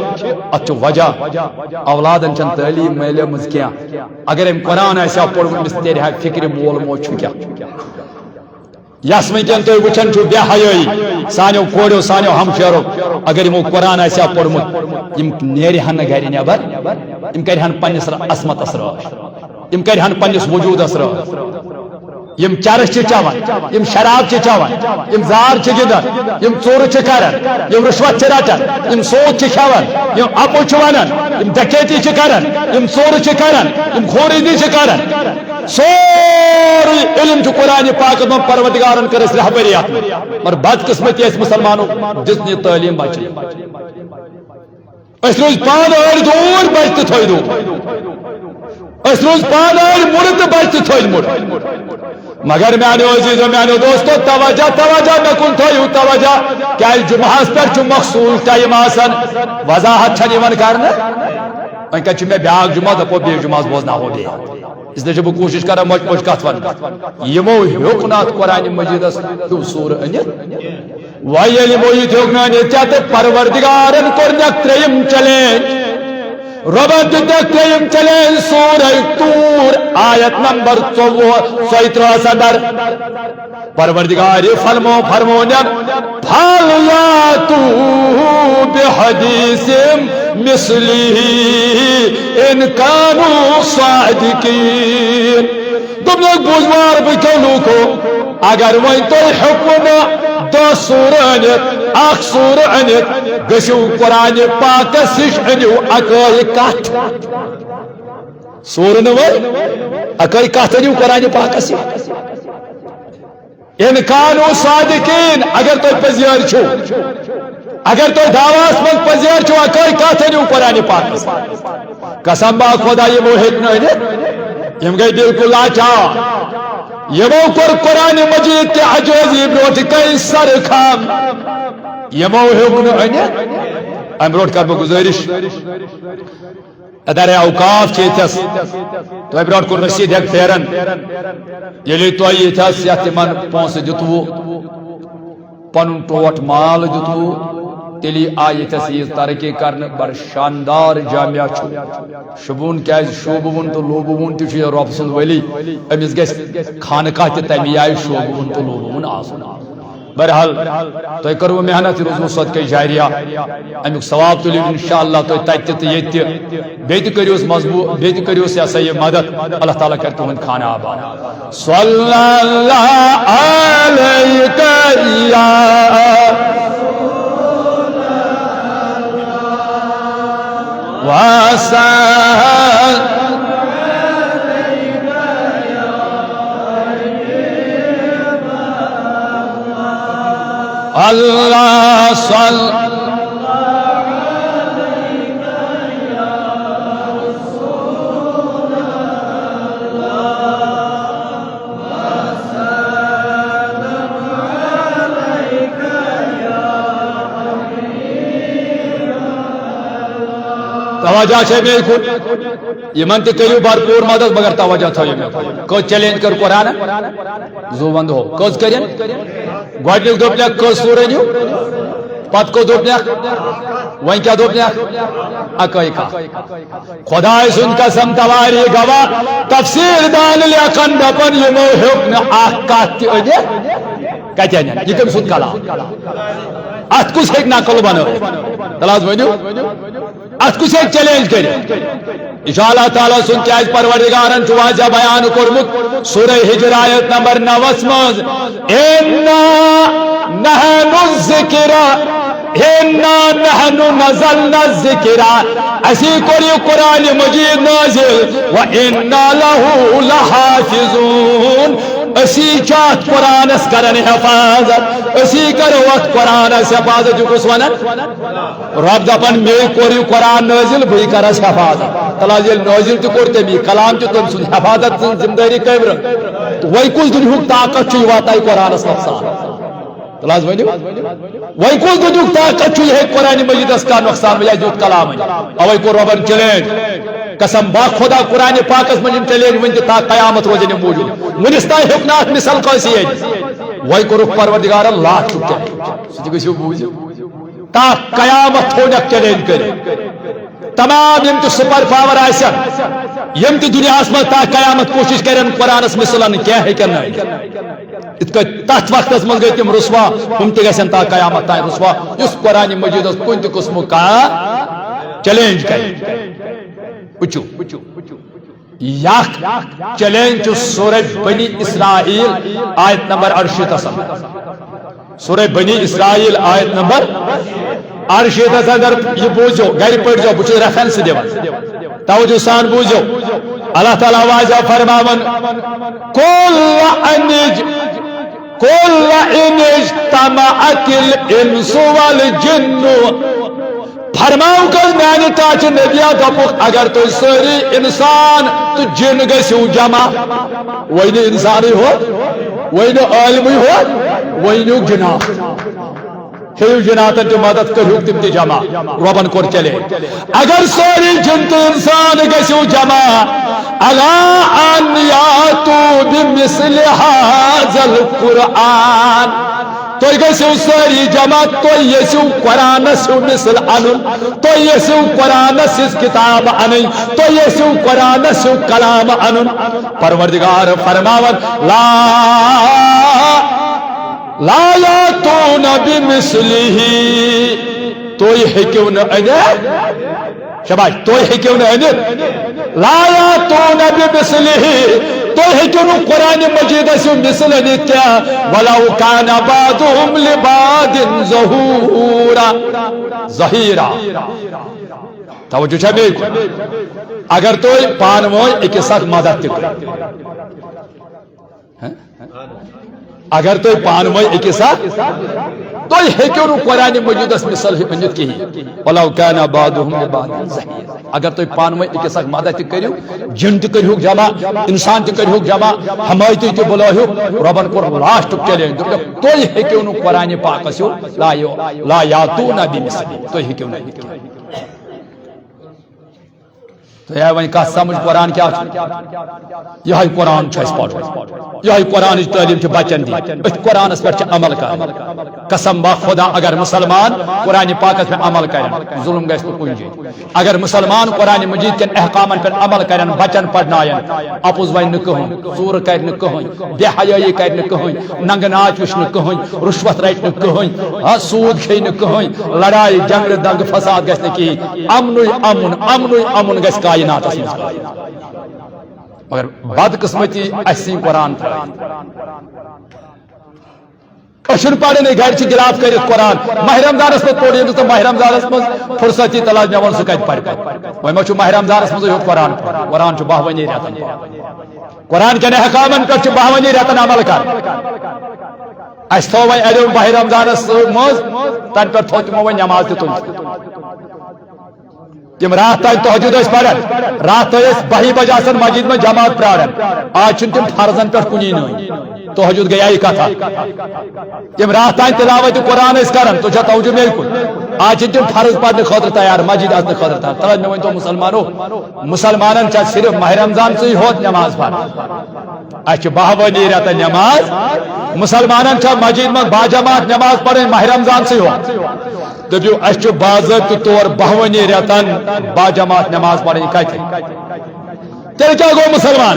اتھ چھُ وجہ، اولادن چھنہٕ تعلیٖم میلیمٕژ کینٛہہ۔ اگر أمۍ قرآن آسہِ ہا پوٚرمُت، أمِس تیرِ ہا فکرِ مول موج چھُ کیٛاہ۔ یس وٕنکٮ۪ن تُہۍ وٕچھان چھِو بے حیٲیی سانیو کورٮ۪و، سانیو ہمشیرو، اگر یِمو قرآن آسہِ ہا پوٚرمُت، یِم نیرِ ہن نہٕ گرِ نٮ۪بر، یِم کرِ ہن پننِس عصمتس رٲچھ، یِم کرِ ہن پننِس وجوٗدس رٲچھ۔ یِم چرس چھِ چٮ۪وان، یِم شراب چھِ چٮ۪وان، یِم زار چھِ گِنٛدان، یِم ژوٗرٕ چھِ کران، یِم رُشوت چھِ رٹان، یِم سود چھِ کھٮ۪وان، یِم اَپُز چھِ ونان، یِم ڈکیتی چھِ کران، یِم ژوٗرٕ چھِ کران، یِم خونریزی چھِ کران۔ سورُے علم چھُ قرآنِ پاکس منٛز، پروردگارن کٔر اَسہِ رہبری اَتھ منٛز۔ مگر بدقسمتی اَسہِ مسلمانو دِژ نہٕ یہِ تعلیٖم بچن۔ أسۍ روٗزۍ پانہٕ أڑۍ دوٗر، بچہِ تہِ تھٲے دوٗر۔ أسۍ روٗزۍ پانہٕ أڑۍ مُرٕ تہٕ بچہِ تہِ تھٲے مُرٕ۔ مگر میانیو عزیزو، میانیو دوستو، توجہ، توجہ، مےٚ کُن تھٲیِو توجہ۔ کیازِ جمعہس پٮ۪ٹھ چھُ مخصوٗص ٹایم آسان، وضاحت چھنہٕ یِوان کرنہٕ۔ وۄنۍ کتہِ چھُ مےٚ بیٛاکھ جمعہ، دپو بیٚیہِ جمعہس بوزناوو بیٚیہِ۔ اس لیے چھُس بہٕ کوٗشِش کران مۄچہِ مۄچہِ کتھ وننٕچ۔ یِمو ہیوٚک نہٕ اتھ قرآنِ مجیدس ہیوٚو سورٕ أنِتھ۔ وۄنۍ ییٚلہِ یِمو یہِ ہیوٚک نہٕ أنِتھ ژےٚ تہٕ پروردگارن کوٚرنکھ ترٛیٚیِم چیلنج۔ رۄبن دیُتنکھ ترٛیٚیِم چیلنج سورہ طور، آیت نمبر ژوٚوُہ، ژۄیہِ ترٕٛہس اندر۔ پروردگار فرمو، فرمونن، فَلْيَأْتُوا بِحَدِيثٍ مِثْلِهِ إِنْ كَانُوا صَادِقِينَ۔ دوٚپنَکھ، بوٗزِو عربٕکیو لوٗکو، اگر وۄنۍ تۄہہِ ہیوٚکوُ نہٕ دَہ سورٕ أنِتھ، اکھ سورٕ أنِتھ، گٔژھِو قرآنِ پاکس نِش، أنِو اکٲے کتھ۔ سورٕ نہٕ وۄنۍ، اکٲے کتھ أنِو قرآنِ پاکس نِش۔ ان کانوا صادقین، اگر تُہۍ پٔزیٲرۍ چھِو، اگر تُہۍ دعواہس منٛز پٔزیٲرۍ چھِو، اکٲے کتھ أنِو قرآنِ پاکس۔ قسم با خدا، یِمو ہیٚکۍ نہٕ أنِتھ، یِم گٔے بالکل لاچار۔ یِمو کوٚر قرآنِ مجیٖد کہِ عجٲزی برونٛٹھ کَنہِ سر خم، یِمو ہیوٚک نہٕ أنِتھ۔ امہِ برونٛٹھ کرٕ بہٕ گُزٲرِش، ادارے اوقاف چھِ ییٚتھس۔ تۄہہِ برونٛٹھ کوٚر رٔسیٖد ہٮ۪تھ پھیران۔ ییٚلہِ تۄہہِ ییٚتھس یتھ تِمن پونٛسہٕ دیُتوُ، پنُن ٹوٹھ مال دیُتوُ، تیٚلی آیہِ ییٚتھس ییٖژ ترقی کرنہٕ۔ بڑٕ شاندار جامعہ چھُ۔ شوٗبوُن کیازِ؟ شوٗبوُن تہٕ لوٗبوُن تہِ چھُ یہِ رۄب سُنٛد ولی۔ أمِس گژھِ خانقاہ تہِ تَمی آیہِ شوٗبوُن تہٕ لوٗبوُن آسُن۔ بہرحال، تۄہہِ کٔروٕ محنت، یہِ روٗزوٕ صدقے جاریہ، اَمیُک ثواب تُلِو انشاءاللہ تُہۍ تَتہِ تہِ تہٕ ییٚتہِ تہِ۔ بیٚیہِ تہِ کٔرِوس مضبوٗط، بیٚیہِ تہِ کٔرِوس، یہِ ہسا یہِ، مدد۔ اللہ تعالیٰ کَرِ تُہُنٛد خانہٕ آباد۔ صلی اللہ علیک یا وسلم۔ اللہ صل توجہ چھے مے کُن۔ یِمن تہِ کٔرِو بھرپوٗر مدد، مگر توجہ تھٲیِو مے کُن۔ کٔژ چیلنج کٔر قرآن؟ زُو ونٛدٕ ہو۔ کٔژ کٔرِن؟ گۄڈٕنیُک دوٚپنکھ کٔژ سورہ أنِو؟ پتہٕ کوٚت دوٚپنکھ؟ وۄنۍ کیٛاہ دوٚپنکھ؟ اَکٲے کَتھ۔ خۄداے سُنٛد قسم، تواری گواہ، تفسیٖر دان لیکھن دَپان، یِمو ہیوٚک نہٕ اَکھ کَتھ تہِ أنِتھ۔ کَتہِ اَنن؟ یہِ کٔمۍ سُنٛد کلام؟ اَتھ کُس ہیٚکہِ نقل بنٲوِتھ؟ تَلہٕ حظ ؤنِو۔ اتھ کُس ہیٚکہِ چیلنج کٔرِتھ؟ یہِ چھُ اللہ تعالیٰ سُنٛد، کیازِ پروردگارن چھُ واضح بیان کوٚرمُت سورہ ہجر آیت نمبر نَوَس منٛز، "اِنَّا نَحْنُ الذِّكْرَ، اِنَّا نَحْنُ نَزَّلْنَا الذِّكْرَ"، اسی کوٚر یہِ قرآن مجید نازل، "وَإِنَّا لَهُ لَحَافِظُونَ"، اسی چھِ اتھ قرآنس کران حفاظت، اسی کرو اتھ قرآنس حفاظت، یہِ کُس ونان؟ رب دپان، مے کوٚر یہِ قرآن نٲزِل، بٕے کرس حفاظت۔ تَلہٕ حظ، ییٚلہِ نٲزِل تہِ کوٚر تٔمی، کلام تہِ تٔمۍ سُنٛد، حفاظت سٕنٛز ذمہٕ دٲری کٔمۍ رٔٹ؟ تہٕ وۄنۍ کُس دُنیہُک طاقت چھُ، یہِ واتنایہِ قرآنس نۄقصان؟ تَلہٕ حظ ؤنِو، وۄنۍ کُس دُنیہُک طاقت چھُ، یہِ ہیٚکہِ قرآن مجیدس کانٛہہ نۄقصان وٲتِتھ، یہِ یُتھ کلام أنِتھ؟ اوے کوٚر ربن چیلنج۔ قسم با خدا، قرآن پاکس منٛز یِم چیلنج وٕنہِ تہِ تا قیامت روزن یِم موٗجوٗد۔ وُنِس تام ہیوٚک نہٕ اتھ مثال کٲنٛسہِ أنِتھ۔ وۄنۍ کوٚرُکھ پروردگارن لاتھ چُک چیلنج۔ سُہ تہِ گٔژھِو بوٗزِو۔ تا قیامت تھوٚونکھ چیلنج کٔرِتھ۔ تمام یِم تہِ سپر پاور آسن، یِم تہِ دُنیاہس منٛز تا قیامت کوٗشش کرن قرآنس مثل انٕنۍ، کینٛہہ ہیٚکن نہٕ أنِتھ۔ یِتھ کٔنۍ تتھ وقتس منٛز گٔے تِم رسوا، ہُم تہِ گژھن تا قیامت تام رسوا، یُس قرآن مجیدس کُنہِ تہِ قٕسمُک کانٛہہ چیلنج کرِ۔ وٕچھِو۔ یک چیلنج چھُ سورہ بنی اسرائیل آیت نمبر اَرشیٖتھس اندر۔ سورہ بنی اسرائیل آیت نمبر اَرشیٖتھس اندر۔ یہِ بوٗزِو، گرِ پٔرۍزیو، بہٕ چھُس ریفرنس دِوان۔ توجہ سان بوٗزِو۔ اللہ تعالیٰ واضح فرماوان، "قل ان اج-، قل ان اجتمعت الانس والجن"، فرماوُکھ حظ میانہِ ٹاٹھہِ نبیا، دوٚپُکھ، اگر تُہۍ سٲری انسان تہٕ جِن گٔژھِو جمع، وۄنۍ نہٕ انسانٕے ہوت، وۄنۍ نہٕ عٲلمٕے ہوت، وۄنۍ نیوٗکھ جِنات۔ ہیٚیِو جِناتن تہِ مدد، کٔرِہُکھ تِم تہِ جمع۔ رۄبن کوٚر چیلنج، اگر سٲری جِن تہٕ انسان گٔژھِو جمع، علی ان یاتوا بمثل ھذا القرآن، تُہۍ گٔژھِو سٲری جمع، تُہۍ یژھِو قرآنس ہیوٗ مثل انُن، تُہۍ یژھِو قرآنس ہٕنٛز کتاب انٕنۍ، تُہۍ یژھِو قرآنس ہیوٗ کلام انُن۔ پروردگار فرماوان، لا، لا یاتون بمثلہ، تُہۍ ہیٚکِو نہٕ أنِتھ۔ شاباش، تُہۍ ہیٚکِو نہٕ أنِتھ۔ لا یاتون بمثلہ، تُہۍ ہیٚکِو نہٕ قرآن مجیدس ہیوٗ مثل أنِتھ کینٛہہ۔ ولو کان بعضهم لبعض ظہورا، ظہیرا۔ توجہ چھا مے کُن؟ اگر تُہۍ پانہٕ ؤنۍ أکِس اکھ مدد تہِ کٔرِو، ہہ؟ اگر تُہۍ پانہٕ ؤنۍ أکِس اکھ، تُہۍ ہیٚکِو نہٕ قرآن مجیدس مثل أنِتھ کِہیٖنۍ۔ ولو کان بعضهم لبعض ظہیرا۔ اگر تُہۍ پانہٕ ؤنۍ أکِس اکھ مدد تہِ کٔرِو، جِن تہِ کٔرِہُکھ جمع، انسان تہِ کٔرِہُکھ جمع، حمایتی تہِ بُلٲیہُکھ، رۄبن کوٚر لاسٹُک چیلنج، دوٚپُکھ، تُہۍ ہیٚکِو نہٕ قرآن پاکس ہیوٗ، لا یو-، لا یاتون بمثلہ، تُہۍ ہیٚکِو نہٕ أنِتھ کینٛہہ۔ تۄہہِ آیہِ وۄنۍ کتھ سمجھ، قرآن کیٛاہ چھُ؟ یِہوٚے قرآن چھُ اَسہِ پرُن۔ یِہوٚے قرآنٕچ تعلیٖم چھِ بچن دِنۍ۔ أتھۍ قرآنس پٮ۪ٹھ چھِ عمل کرٕنۍ۔ قسم با خدا، اگر مسلمان قرآن پاکس پٮ۪ٹھ عمل کرن، ظلم گژھِ نہٕ کُنہِ جایہِ۔ اگر مسلمان قرآن مجید کٮ۪ن احکامن پٮ۪ٹھ عمل کرن، بچن پرناین، اپُز ونہِ نہٕ کٕہٕنۍ، ژوٗرٕ کرِ نہٕ کٕہٕنۍ، بے حیٲیی کرِ نہٕ کٕہٕنۍ، ننگہٕ ناچ وٕچھِ نہٕ کٕہٕنۍ، رُشوت رٹہِ نہٕ کٕہٕنۍ، آ، سوٗد کھیٚیہِ نہٕ کٕہٕنۍ، لڑایہِ، جھگڑٕ، دنگہٕ فساد گژھِ نہٕ کِہیٖنۍ۔ امنُے امُن، امنُے امُن گژھِ کائناتس منٛز۔ مگر بدقسمتی اسہِ ژھٕنۍ قرآن ترٲوِتھ۔ أسۍ چھِنہٕ پران، یہِ گرِ چھِ غلاف کٔرِتھ قرآن۔ ماہ رمضانس منٛز پوٚر ییٚمِس نہٕ ماہ رمضانس منٛز فرصت یی، تَلہٕ حظ مےٚ وَن سُہ کَتہِ پَرِ پَتہٕ۔ وۄنۍ ما چھُ ماہ رمضانس منٛز یوت قرآن پَرُن؟ قرآن چھُ باہ وٕنی رٮ۪تن پَرُن۔ قرآن کٮ۪ن احکامن پٮ۪ٹھ چھُ باہ وٕنی رٮ۪تن عمل کَرُن۔ اَسہِ تھوٚو وۄنۍ اَڑیو ماہ رمضانس منٛز، تَنہٕ پٮ۪ٹھ تھوٚو تِمو وۄنۍ نٮ۪ماز تہِ تُلِتھ۔ تِم راتھ تام تہجد ٲسۍ پران، راتھ تام ٲسۍ بَہہِ بجہِ آسان مسجد منٛز جماعت پراران۔ آز چھِنہٕ تِم فرضن پٮ۪ٹھ کُنی نٔنۍ۔ تہجد گٔیے یہِ کتھا۔ تِم راتھ تام تلاوت قرآن ٲسۍ کران، تُہۍ چھا توجہ مےٚ کُن؟ آز چھِ تِم فرض پرنہٕ خٲطرٕ تیار، مسجد اژنہٕ خٲطرٕ تیار۔ تَلہٕ مےٚ ؤنۍ تو مسلمانو، مسلمانن چھا صرف ماہِ رمضان ژٕے ہوت نماز پرٕنۍ؟ اَسہِ چھِ بہوٲنی رٮ۪تن نماز، مسلمانن چھا مسجد منٛز باجماعت نماز پرٕنۍ ماہِ رمضان ژٕے ہوت؟ دٔپِو، اَسہِ چھُ باضٲبطہٕ طور بہوٲنی رٮ۪تن باجماعت نماز پرٕنۍ۔ کتہِ؟ تیٚلہِ کیٛاہ گوٚو مسلمان؟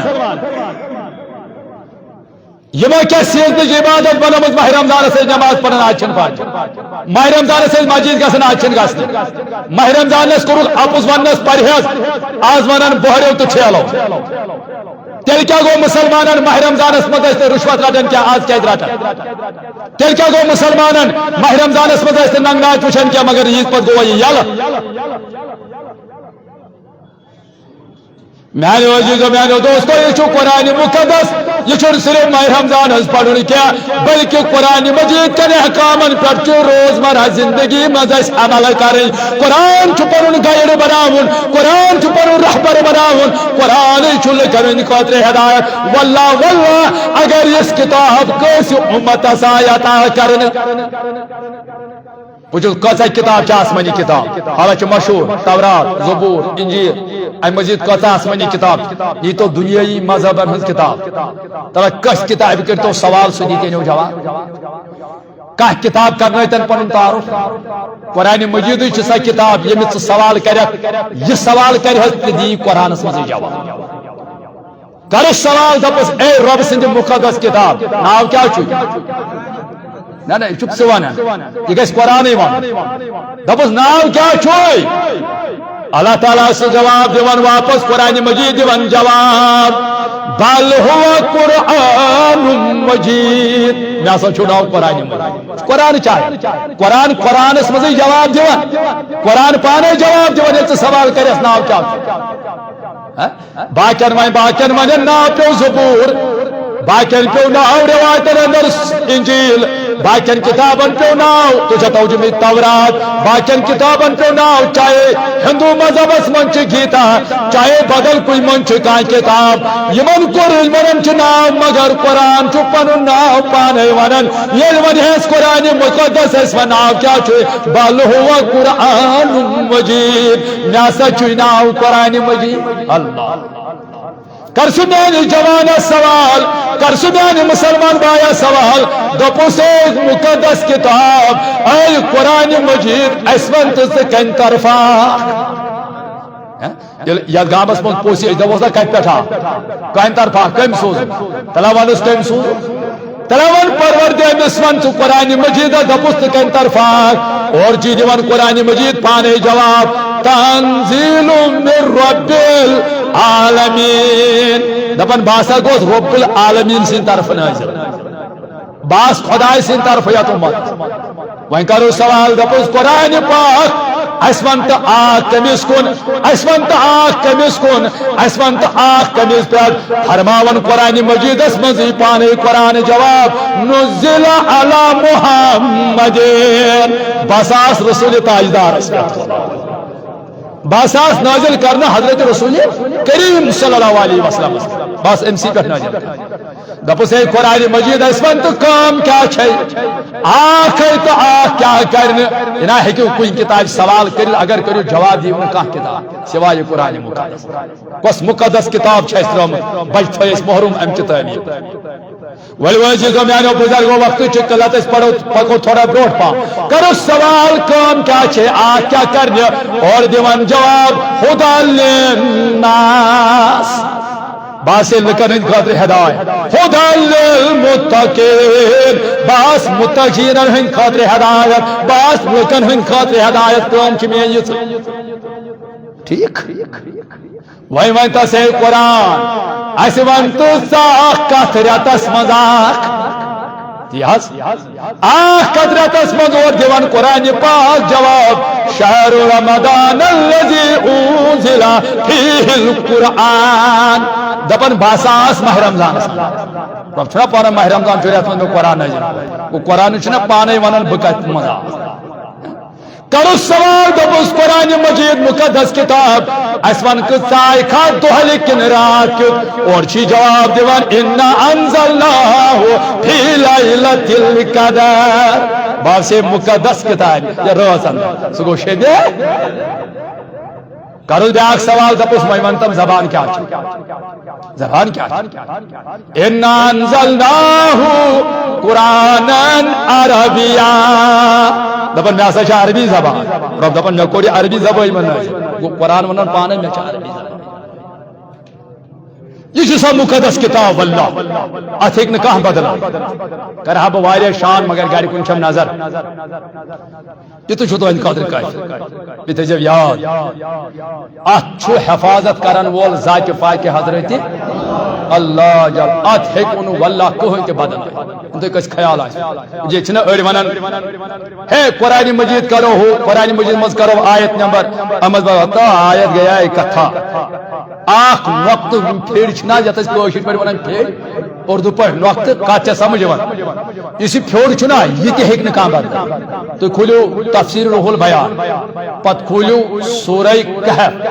یِمو کیٛاہ سیٖزنٕچ عبادت بنٲومٕژ ماہِ رمضانس سۭتۍ نماز پرٕنۍ، آز چھِنہٕ پرٕنۍ؟ ماہِ رمضانس سۭتۍ مسجد گژھن، آز چھِنہٕ گژھنٕے۔ ماہِ رمضانس کوٚرُکھ اَپُز وننس پرہیز، آز ونان بۄہریو تہٕ ٹھیلو۔ تیٚلہِ کیٛاہ گوٚو مسلمانن؟ ماہِ رمضانس منٛز ٲسۍ نہٕ رُشوت رٹان کینٛہہ، آز کیٛازِ رٹان؟ تیٚلہِ کیٛاہ گوٚو مسلمانن؟ ماہِ رمضانس منٛز ٲسۍ نہٕ ننٛگہٕ ناتھ وٕچھان کینٛہہ، مگر عیٖد پتہٕ گوٚو یہِ یَلہٕ۔ میانیو عزیزو، میانیو دوستو، یہِ چھُ قرآن مقدس۔ یہِ چھُنہٕ صرف ماہِ رمضان ہٕنٛز پرُن کینٛہہ، بلکہِ قرآن مجید کٮ۪ن احکامن پٮ۪ٹھ چھُ روزمرہ زندگی منٛز اَسہِ عمل کرٕنۍ۔ قرآن چھُ پنُن گائیڈ بناوُن، قرآن چھُ پنُن رہبر بناوُن، قرآنٕے چھُ لُکن ہٕنٛدِ خٲطرٕ ہدایت۔ واللہ، واللہ، اگر یِژھ کتاب کٲنٛسہِ امتس آیہِ عطا کرنہٕ، وٕچھِو، کۭژاہ کِتاب چھِ آسمٲنی کِتاب، حالانکہِ مشہوٗر، تورات، زبوٗر، انجیل، اَمہِ مٔزیٖد کۭژاہ آسمٲنی کِتاب چھِ؟ یہِ تو دُنیٲیی مذہبن ہٕنٛز کِتاب۔ تَلہ کٲنٛسہِ کِتابہِ کٔرۍتو سوال، سُہ دی تیٚلہِ جواب۔ کانٛہہ کِتاب کرنٲوتن پنُن تعارُف۔ قرآن مجیدٕے چھِ سۄ کِتاب، ییٚمِس ژٕ سوال کرکھ، یہِ سوال کرِ حظ، تہِ دی قرآنس منٛزٕے جواب۔ کرُس سوال، دپُس، اے رۄب سٕنٛدِ مُقدس کِتاب، ناو کیٛاہ چھُ؟ نہ، نہ، یہِ چھُکھ ژٕ ونان، یہِ گژھِ قرآنٕے ونُن۔ دپُس، ناو کیٛاہ چھُے؟ اللہ تعالیٰ چھُ جواب دِوان واپس قرآن مجید دِوان جواب، بل هو قرآن مجید۔ مےٚ ہسا چھُ ناو قرآن مجید۔ قرآن کیٛاہ؟ قرآن، قرآنس منٛزٕے جواب دِوان۔ قرآن پانے جواب دِوان، ییٚلہِ ژٕ سوال کرٮ۪س، ناو کیٛاہ چھُ؟ ہہ؟ باقین وۄنۍ، باقین ونن ناو پیو زبور، باقین پیو ناو روایتن اندر انجیل، باقین کتابن پیو ناو، تُہۍ چھا توجہ مےٚ، تورات، باقین کتابن پیو ناو، چاہے ہندو مذہبس منٛز چھِ گیتا، چاہے بدل کُنہِ منٛز چھِ کانٛہہ کتاب، یِمن کوٚر، یِمن چھُ ناو، مگر قرآن چھُ پنُن ناو پانے ونان۔ ییٚلہِ ونہِ ہس قرآن مقدس ٲسۍ ونان، ناو کیٛاہ چھُ؟ بل هو قرآن مجید۔ مےٚ ہسا چھُے ناو قرآن مجید۔ اللہ۔ کر سُہ میانہِ جوانس سوال، کر سُہ میانہِ مسلمان بایا سوال، دوٚپُس، اے مقدس کتاب، اے قرآن مجید، اسہِ ون تہٕ ژٕ کمہِ طرفہٕ آکھ؟ ہہ؟ ییٚلہِ یتھ گامس منٛز پوٚژھ یی، أسۍ دپوس نا کتہِ پٮ۪ٹھ آو؟ کمہِ طرفہٕ آو؟ کٔمۍ سوٗزُن؟ تلہ ون أسۍ کٔمۍ سوٗزُن؟ تلہ ون پروردگار، أمِس ون ژٕ قرآن مجیدس، دپُس ژٕ کمہِ طرفہٕ آکھ؟ اورٕ چھُ دِوان قرآن مجید پانے جواب، تنزیل من رب العالمین۔ دپان بہٕ ہسا گوس رب العالمین سٕنٛدِ طرفہٕ نٲزِل۔ بہٕ آس خۄداے سٕنٛدِ طرفہٕ یتھ امتس۔ وۄنۍ کرو سوال، دپوس قرآن پاک، اسہِ ون تہٕ آکھ کٔمِس کُن، اسہِ ون تہٕ آکھ کٔمِس کُن، اسہِ ون تہٕ آکھ کٔمِس پٮ۪ٹھ؟ فرماوان قرآن مجیدس منٛزٕے پانے قرآن جواب، نزل علی محمد۔ بس آس رسول تاجدارس پٮ۪ٹھ۔ بس آس نازل کرنہٕ حضرت رسول کریم صلی اللہ علیہ وسلم۔ بس أمسٕے پٮ۪ٹھ نازل کرنہٕ۔ دپُس، ہے قرآن مجید، اسہِ ون تہٕ کٲم کیٛاہ چھے؟ آکھ ہے تہٕ آکھ کیٛاہ کرنہٕ؟ یہِ نا ہیٚکِو کُنہِ کتابہِ سوال کٔرِتھ، اگر کٔرِو جواب دِیِو نہٕ کانٛہہ کتاب سوائے قرآن مقدس۔ کۄس مقدس کتاب چھِ اسہِ ترٲومٕژ؟ بچہِ تھٲے أسۍ محروم امہِ کتابہِ۔ ؤلِو عزیزو میانیو بزرگو، وقتٕچ چھِ قلت، أسۍ پرو، پکو تھوڑا برونٛٹھ پہم۔ کرو سوال، کٲم کیٛاہ چھے؟ آکھ کیٛاہ کرنہِ؟ اورٕ دِوان جواب، ہدی للناس۔ بس یہِ لُکن ہٕنٛدِ خٲطرٕ ہدایت۔ ہدی للمتقین۔ بس متقینن ہٕنٛدِ خٲطرٕ ہدایت۔ بس لُکن ہٕنٛدِ خٲطرٕ ہدایت۔ کٲم چھِ میٲنۍ یِژٕے۔ ٹھیک؟ وۄنۍ ؤنۍ تس، ہے قرآن، اسہِ ون تہٕ ژٕ اکھ کتھ رٮ۪تس منٛز اکھ۔ تی حظ۔ اکھ کتھ رٮ۪تس منٛز اورٕ دِوان قرآن پاک جواب، شہر رمضان الذی انزل فیہ القرآن۔ دپان بس آس ماہ رمضانس منٛز۔ رۄب چھُنہ پانہٕ ماہ رمضان چھُ رٮ۪تھ منٛز مےٚ قرآن نٲزِل کوٚرمُت۔ گوٚو قرآن چھُنہ پانے ونان بہٕ کتہِ منٛز آس۔ کرُس سوال، دوٚپُس، قرآن مجید مقدس کتاب، اسہِ ون کۭژاہ کھا دۄہلہِ کِنہٕ راتھ کیُتھ؟ اورٕ چھی جواب دِوان، انا انزلناہ فی لیلۃ القدر۔ پاس مقدس کتاب یا رٲژ اندر، سُہ گوٚو شبیہ۔ کرو بیاکھ سوال، دپوس وۄنۍ ون تم زبان کیا چھِ؟ زبان کیا چھِ؟ انا انزلناہ قرآنن عربیا۔ دپان مےٚ ہسا چھِ عربی زبان۔ رب دپان مےٚ کوٚر یہِ عربی زبٲنۍ منٛز نٲزِل۔ گوٚو قرآن ونان پانے مےٚ چھِ عربی زبان۔ یہِ چھِ سۄ مقدس کتاب اللہ، اتھ ہیٚکہِ نہٕ کانٛہہ بدلٲوِتھ۔ کرٕ ہا بہٕ واریاہ شان، مگر گرِ کُن چھم نظر۔ یہِ تہِ چھُ تُہنٛدِ خٲطرٕ کٲفی۔ یہِ تھٲیزیو یاد، اتھ چھُ حفاظت کرن وول ذاتِ پاکہِ حضرت اللہ جل۔ اتھ ہیٚکہِ نہٕ واللہ کٕہٕنۍ تہِ بدلٲوِتھ۔ تُہۍ کٲنٛسہِ خیال آسہِ، یہِ چھِنہ أڑۍ ونان، ہے، قرآن مجید کرو ہُہ، قرآن مجید منٛز کرو آیت نمبر، اَتھ منٛز بناو، تو آیت گیا ہے کتھا۔ اکھ نۄقطہٕ پھیٚرۍ چھِنہ، یتھ أسۍ کٲشِر پٲٹھۍ ونان پھیٚرۍ، اردو پٲٹھۍ نۄقطہٕ، کتھ چھےٚ سمجھ یِوان؟ یُس یہِ پھیوٚر چھُنہ، یہِ تہِ ہیٚکہِ نہٕ کانٛہہ بدلٲوِتھ۔ تُہۍ کھوٗلِو تفسیر روح البیان، پتہٕ کھوٗلِو سورہ کہف،